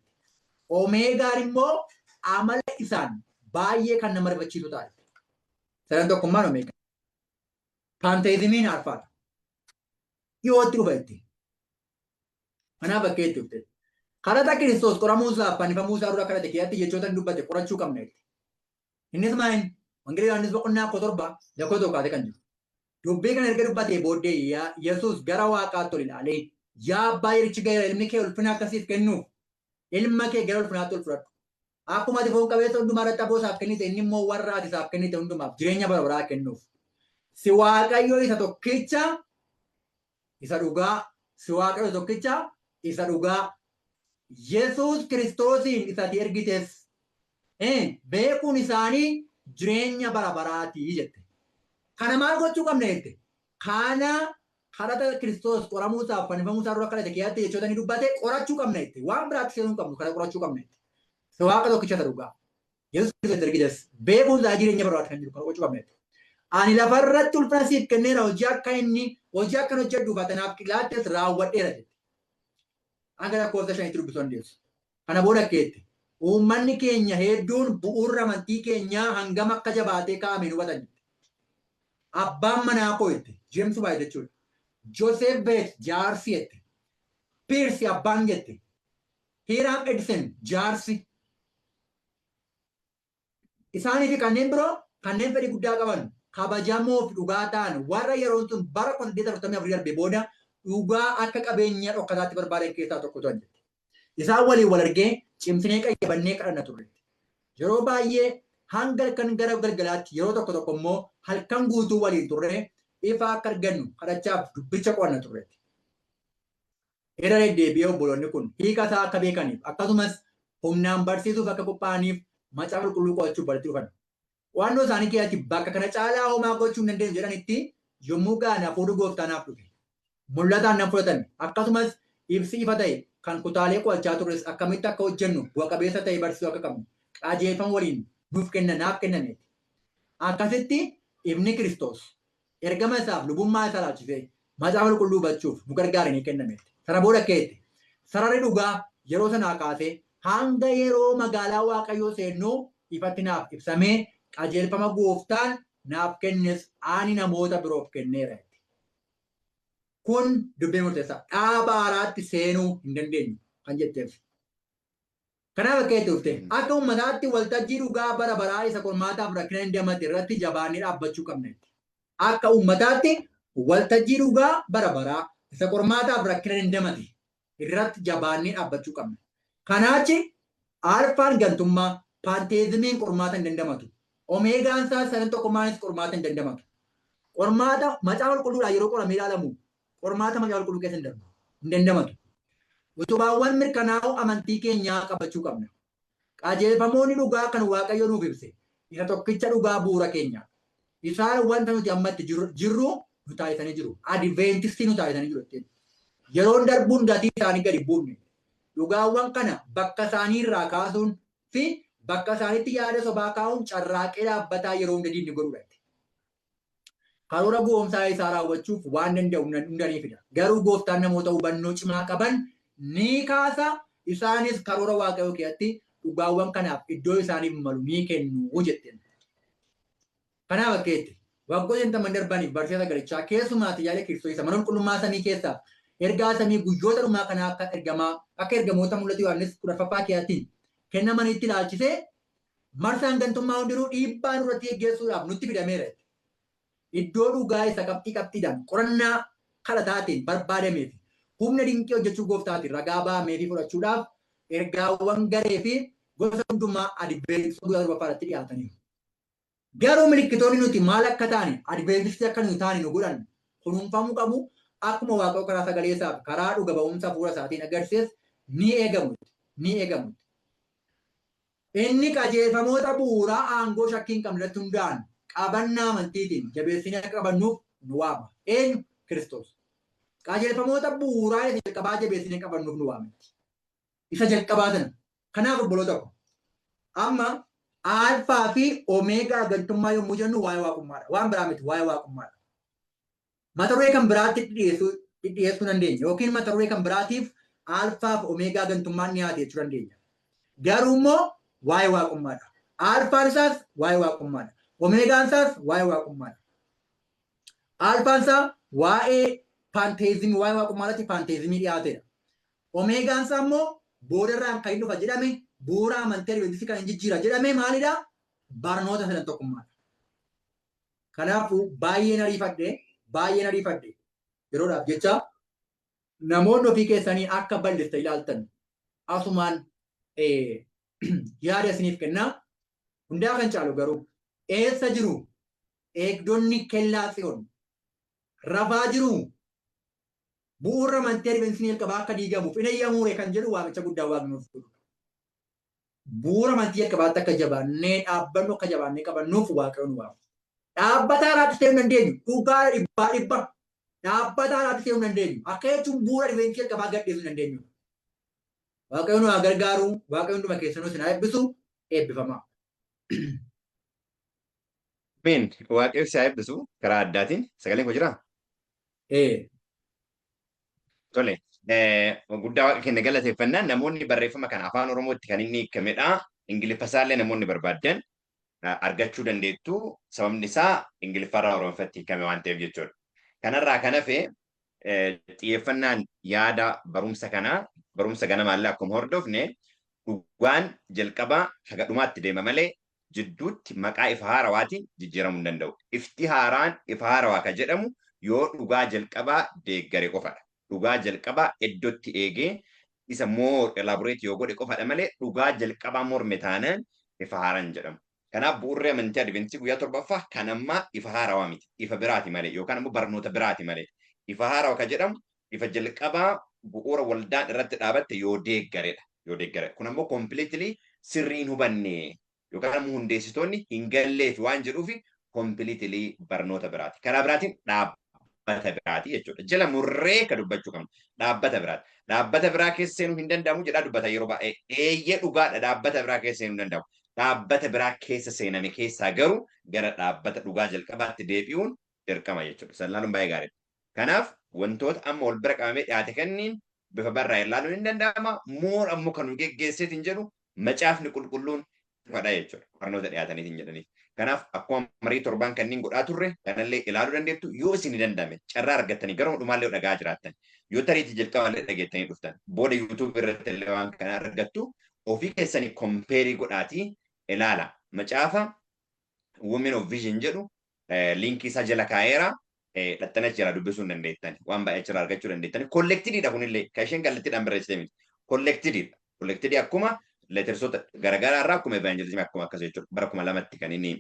Omeegaan immoo amala isaan baay'ee kan nama rifachiisu ta'a. Sadan tokkummaan omeegaa. Paanteezimiin alfaadha. Dhiyootti dhufa itti. Kanaaf bakkee itti dhufte. Kadhata Kiristoos qoramuu isaa fannifamuu isaa dura kadhate keessatti jechoota inni dubbate qorachuu qabna itti. Innis maal? Wangeela Yohaannis boqonnaa 17 lakkoofsa 1 kaasee kan jiru. Dubbii kana erga dubbatee booddee Yesuus gara Waaqaatti ol ilaalee, yaa Abbaa yerichi ga'eera ilmi kee ulfina akka siif kennuuf ilma kee gara ulfinaatti ol fudhadhu. Akkuma ati foon qabeessa hundumaa irratti aboo isaaf kennite inni immoo warra ati isaaf kennite hundumaaf jireenya bara baraa kennuuf. Si Waaqayyo isa tokkicha isa dhugaa, si Waaqayyo isa tokkicha isa dhugaa, Yesuus Kiristoosiin isa ati ergites beekuun isaanii jireenya bara baraati jette. Kana maal gochuu qabna jette? Kana kadhata Kiristoos qoramuu isaaf fannifamuu isaa dura kadhate keessatti jechoota inni dubbate qorachuu qabna jette. Waan biraatti seenuu hin qabnu kana qorachuu qabna jette. Si Waaqa tokkicha isa dhugaa. Yesuus Kiristoos ergites beekuun isaa jireenya bara baraati kan jiru kana gochuu qabna jette. Ani lafarratti ulfina siif kenneera hojii akka inni hojii akkan hojjedhuuf ati naaf laattes raawwadheera jette. Hanga lakkoofsa shanitti dubbisuu dandeessu. Kana booda akka jette uummanni keenya hedduun bu'uurri amantii keenyaa hangam akka jabaatee kaa'ame hin hubatan jette. Abbaan manaa koo jette James White jechuudha. Joseph Bates jaarsi jette. Pierce abbaan jette. Hiram Edson jaarsi. Isaanii fi kanneen biroo kanneen fedhii guddaa qaban kabajamoo fi dhugaa ta'an warra yeroon sun bara 1844 darbee booda dhugaa akka qabeenya dhokkataatti barbaadan keessaa tokko turan jette. Isaan waliin wal argee cimsinee qayyabannee kadhanna turre. Yeroo baay'ee hanga halkan gara galgalaatti yeroo tokko tokko immoo halkan guutuu waliin turre ifa akka argannu kadhachaaf dubbicha qo'anna turre. Irra deddeebi'ee obboloonni kun hiika isaa akka beekaniif akkasumas humnaan barsiisuuf akka qophaa'aniif macaafa qulqulluu qo'achuuf walitti dhufan. Qo'annoo isaanii keessatti bakka kana caalaa homaa gochuu hin dandeenyu jedhanitti yommuu ga'an hafuurri gooftaa naaf dhufe. Mul'ataan nan fudhatame. Akkasumas ibsi ifa ta'e kan kutaalee qo'achaa turres akkamitti akka hojjennu bu'a qabeessa ta'e barsiisuu akka qabnu qajeelfama waliin nuuf kenna naaf kennameeti. Akkasitti ifni Kiristoos ergama isaaf lubummaa isaa ilaalchisee macaafa qulqulluu hubachuuf nu gargaare ni kennameetti. Sana booda akka jette sararri dhugaa yeroo sanaa kaasee hanga yeroo magaalaa Waaqayyoo seennuu ifatti naaf ibsamee qajeelfama gooftaan naaf kennes ani namoota biroof kenneera jette. Kun dubbii murteessaa. Dhaaba haaraatti seenuu hin dandeenyu kan jetteef. Kanaaf akka itti dhufte akka uummataatti waltajjii dhugaa bara baraa isa qormaataaf rakkina dandamate irratti jabaannee dhaabbachuu qabna jette. Akka uummataatti waltajjii dhugaa bara baraa isa qormaataaf rakkina dandamate irratti jabaannee dhaabbachuu qabna. Kanaachi alfaan gantummaa paanteezimiin qormaata hin dandamatu. Omeegaan isaa sadan tokkummaanis qormaata hin dandamatu. Qormaata macaafa qulqulluudhaan yeroo qoramee ilaalamu qormaata macaafa qulqulluu keessa hin darbu. Hin dandamatu. Utubaawwan mirkanaa'oo amantii keenyaa qabachuu qabna. Qajeelfamoonni dhugaa kan Waaqayyo nuuf ibse isa tokkicha dhugaa bu'uura keenya. Isaan wanta nuti ammatti jirru nu taasisanii jiru. Adventistii nu taasisanii jiru ittiin. Yeroon darbuun gatii isaanii gadi buufne. Dhugaawwan kana bakka isaanii irraa kaasuun fi bakka isaaniitti yaada sobaa kaa'uun carraaqee dhaabbataa yeroo hunda diinni godhudha. Karoora goomsaa isaa raawwachuuf waan danda'u hunda ni fida. Garuu gooftaan namoota hubannoo cimaa qaban ni kaasa. Isaanis karoora Waaqayyoo keessatti dhugaawwan kanaaf iddoo isaaniif malu ni kennu jetteen. Kanaaf akkeetti waggoota 50 darbaniif barsiisa sagalichaa keessumaa tajaajila Kiristoos isa mana qulqullummaa samii keessaa ergaa samii guyyoota dhumaa kanaa akka ergamoota mul'ata Yohaannis 14ffaa keessatti kennamanitti ilaalchisee marsaan gantummaa hundinuu dhiibbaa nurratti geggeessuudhaaf nutti fidameera. Iddoo dhugaa isa qabxii qabxiidhaan qorannaa kadhataatiin barbaadameef humna dinqii hojjechuu gooftaatiin ragaa ba'amee fi fudhachuudhaaf ergaawwan garee fi gosa hundumaa Adventistii guyyaa torbaffaatti dhiyaataniiru. Garuu milikkitoonni nuti maal akka taane Adventistii akka nuti taane nu godhan kunuunfamuu qabu. Akkuma Waaqayyo karaa sagalee isaa fi karaa dhuga ba'umsa hafuura isaatiin agarsiises ni eegamu. Ni eegamu. Inni qajeelfamoota bu'uuraa aangoo shakkii hin qabne irratti hundaa'an qabannaa amantiitiin jabeessinee akka qabannuuf nu waama. Eenyu? Kiristoos. Qajeelfamoota bu'uuraa isa jalqabaa jabeessinee qabannuuf nu waama. Isa jalqabaa sana. Kanaaf obboloota ko. Amma Alfaa fi Omeegaa gantummaa yommuu jennu waa'ee waaqummaadha. Waan biraa miti, waa'ee waaqummaadha. Mata duree kan biraatti dhiyeessuu dandeenya yookiin mata duree kan biraatiif Alfaa fi Omeegaa gantummaan dhiyaate jechuu dandeenya. Garuu immoo waa'ee waaqummaadha. Alfaan isaas waa'ee waaqummaadha. Omeegaan isaas waa'ee waaqummaadha. Alfaan isaa waa'ee pantheismii, waa'ee waaqummaadhaatti pantheismii dhiyaateedha. Omeegaan isaa immoo boodarraan kan inni dhufa jedhame bu'uura amantii Adventistii kan hin jijjiira jedhame maalidha? Barnoota sadan tokkummaadha. Kanaafuu baay'een ariifadhe, baay'een ariifadhe. Yeroodhaaf jecha namoonni ofii keessanii akka bal'ista ilaaltan asumaan yaada isiniif kennaa. Hundaa kan caalu garuu eessa jiru eegdonni kellaa Tsiyoon? Rafaa jiru? Bu'uurra amantii Adventistii jalqabaa akka diigamuuf hin eeyyamuure kan jedhu waamicha guddaa Waaqni nuuf godhudha. Bu'uura amantii jalqabaatti akka jabaannee dhaabbannu, akka jabaannee qabannuuf Waaqayyo nu waama. Dhaabbataa irraa seenuu hin dandeenyu. Dhugaa dhibbaa dhibba. Dhaabbataa irraa seenuu hin dandeenyu. Akka jechuun bu'uura Adventistii jalqabaa gadhiisuu hin dandeenyu. Waaqayyo nu haa gargaaru. Waaqayyo hunduma keessanuu isin haa eebbisu. Eebbifamaa. Ameen. Waaqayyo si haa eebbisu karaa addaatiin. Sagaleen koo jiraa? Ee. Tole. Guddaa Waaqa keenya galateeffannaa. Namoonni barreeffama kana afaan Oromootti kan inni hiikamedha. Ingiliffa isaallee namoonni barbaaddan argachuu dandeettu. Sababni isaa Ingiliffarraa Oromoffatti hiikame waan ta'eef jechuudha. Kanarraa kan hafe xiyyeeffannaan yaada barumsa kanaa barumsa ganamaallee akkuma hordofne dhugaan jalqabaa haga dhumaatti deema malee jidduutti maqaa ifa haarawaatiin jijjiiramuu hin danda'u. Ifti haaraan ifa haarawaa kan jedhamu yoo dhugaa jalqabaa deeggare qofadha. Dhugaa jalqabaa iddootti eegee isa more elaborate yoo godhe qofadha malee dhugaa jalqabaa morme taanaan ifa haaraan jedhamu. Kanaaf bu'uurri amantii Adventistii guyyaa torbaffaa kan ammaa ifa haarawaa miti. Ifa biraati malee yookaan immoo barnoota biraati malee. Ifa haarawaa kan jedhamu ifa jalqabaa bu'uura waldaan irratti dhaabatte yoo deeggaredha. Yoo deeggare. Kun ammoo completely sirrii hin hubanne yookaan ammoo hundeessitoonni hin galleef waan jedhuufi completely barnoota biraati. Karaa biraatiin dhaabbata biraati jechuudha. Jala murree kan dubbachuu qabnu dhaabbata biraati. Dhaabbata biraa keessa seenuu hin danda'amu jedhaa dubbata yeroo baay'ee. Eeyyee dhugaadha, dhaabbata biraa keessa seenuu hin danda'amu. Dhaabbata biraa keessa seename keessaa garuu gara dhaabbata dhugaa jalqabaatti deebi'uun dirqama jechuudha. San ilaaluun baay'ee gaariidha. Kanaaf wantoota amma wal bira qabamee dhiyaate kanniin bifa barraa'e ilaaluun hin danda'ama. Moor ammoo kan nu geggeesseetiin jedhu macaafni qulqulluun ifadha jechuudha. Barnoota dhiyaataniitiin jedhaniif. Kanaaf akkuma marii torban kanneen godhaa turre kanallee ilaaluu dandeettu yoo isin danda'ame carraa argattanii garuu dhumaallee dhagaa jiraattan. Yoo tariitii jalqaballee dhageettanii dhuftan booda YouTube irratti illee waan kana argattu ofii keessanii compare godhaatii ilaala. Macaafa Women of Vision jedhu linkii isaa jala kaa'eera. Dhaxxanii jala dubbisuu hin dandeettan. Waan baay'ee achirraa argachuu dandeettan. Collectediidha kunillee kan isheen kallattiidhaan barreessite miti. Collectediidha. Collectedii akkuma lettersoota garaagaraa irraa akkuma evangelismii akkuma akkas jechuudha. Bara 2000tti kan inni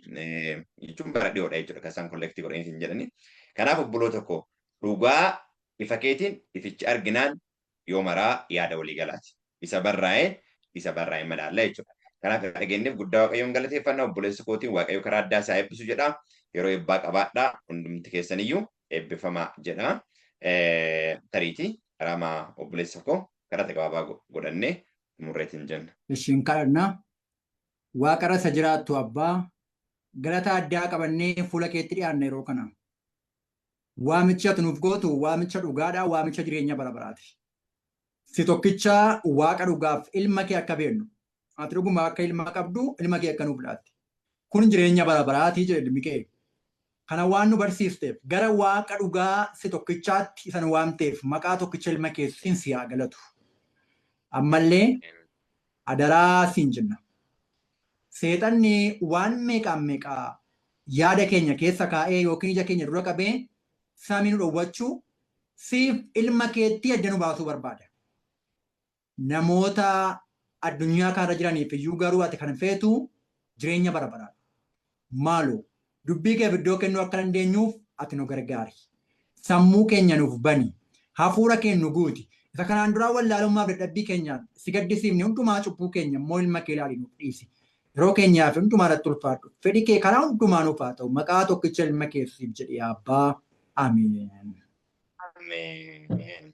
jechuun bara dhiyoodha jechuudha kan isaan collectii godhanii hin jedhani. Kanaaf obboloota koo dhugaa ifa keetiin ifichi arginaan yoo maraa yaada waliigalaati. Isa barraa'ee madaalla jechuudha. Kanaaf dhageenyeef guddaa Waaqayyoon galateeffannaa obboleessa kootiin Waaqayyo karaa addaa isaa eebbisu jedha. Yeroo eebbaa qabaadhaa hundumti keessaniyyuu eebbifamaa jedha. Tariitii karaa obboleessa koo karaa gabaabaa godhannee xumurreetiin jenna. Ishiin kadhannaa. Waaqarra isa jiraattu abbaa galata addaa qabannee fuula keetti dhiyaanna yeroo kana. Waamicha ati nuuf gootu waamicha dhugaadhaa, waamicha jireenya bara baraati. Si tokkicha Waaqa dhugaaf ilma kee akka beeknu. Ati dhuguma akka ilma qabdu ilma kee akka nuuf laatte. Kun jireenya bara baraatii jedhe ilmi kee. Kana waan nu barsiisteef gara Waaqa dhugaa si tokkichaatti isa nu waamteef maqaa tokkicha ilma keetiin si haa galatu. Ammallee adaraa siin jenna. Seexanni waan meeqaan meeqaa yaada keenya keessa kaa'ee yookiin ija keenya dura qabee samii nu dhowwachuu siif ilma keetti adda nu baasuu barbaada. Namoota addunyaa kanarra jiraniif iyyuu garuu ati kan feetu jireenya bara baraadha. Maaloo dubbii keef iddoo kennuu akka dandeenyuuf ati nu gargaari. Sammuu keenya nuuf bani. Hafuura keenya nu guuti. Isa kanaan duraa wallaalummaaf dadhabbii keenyaan si gaddisiifne hundumaa cubbuu keenya immoo ilma kee ilaali nuuf dhiisi. Yeroo keenyaaf hundumaa irratti ulfaadhu. Fedhi kee karaa hundumaa nuuf haa ta'u. Maqaa tokkicha ilma keetiif jedhee abbaa. Ameen. Ameen.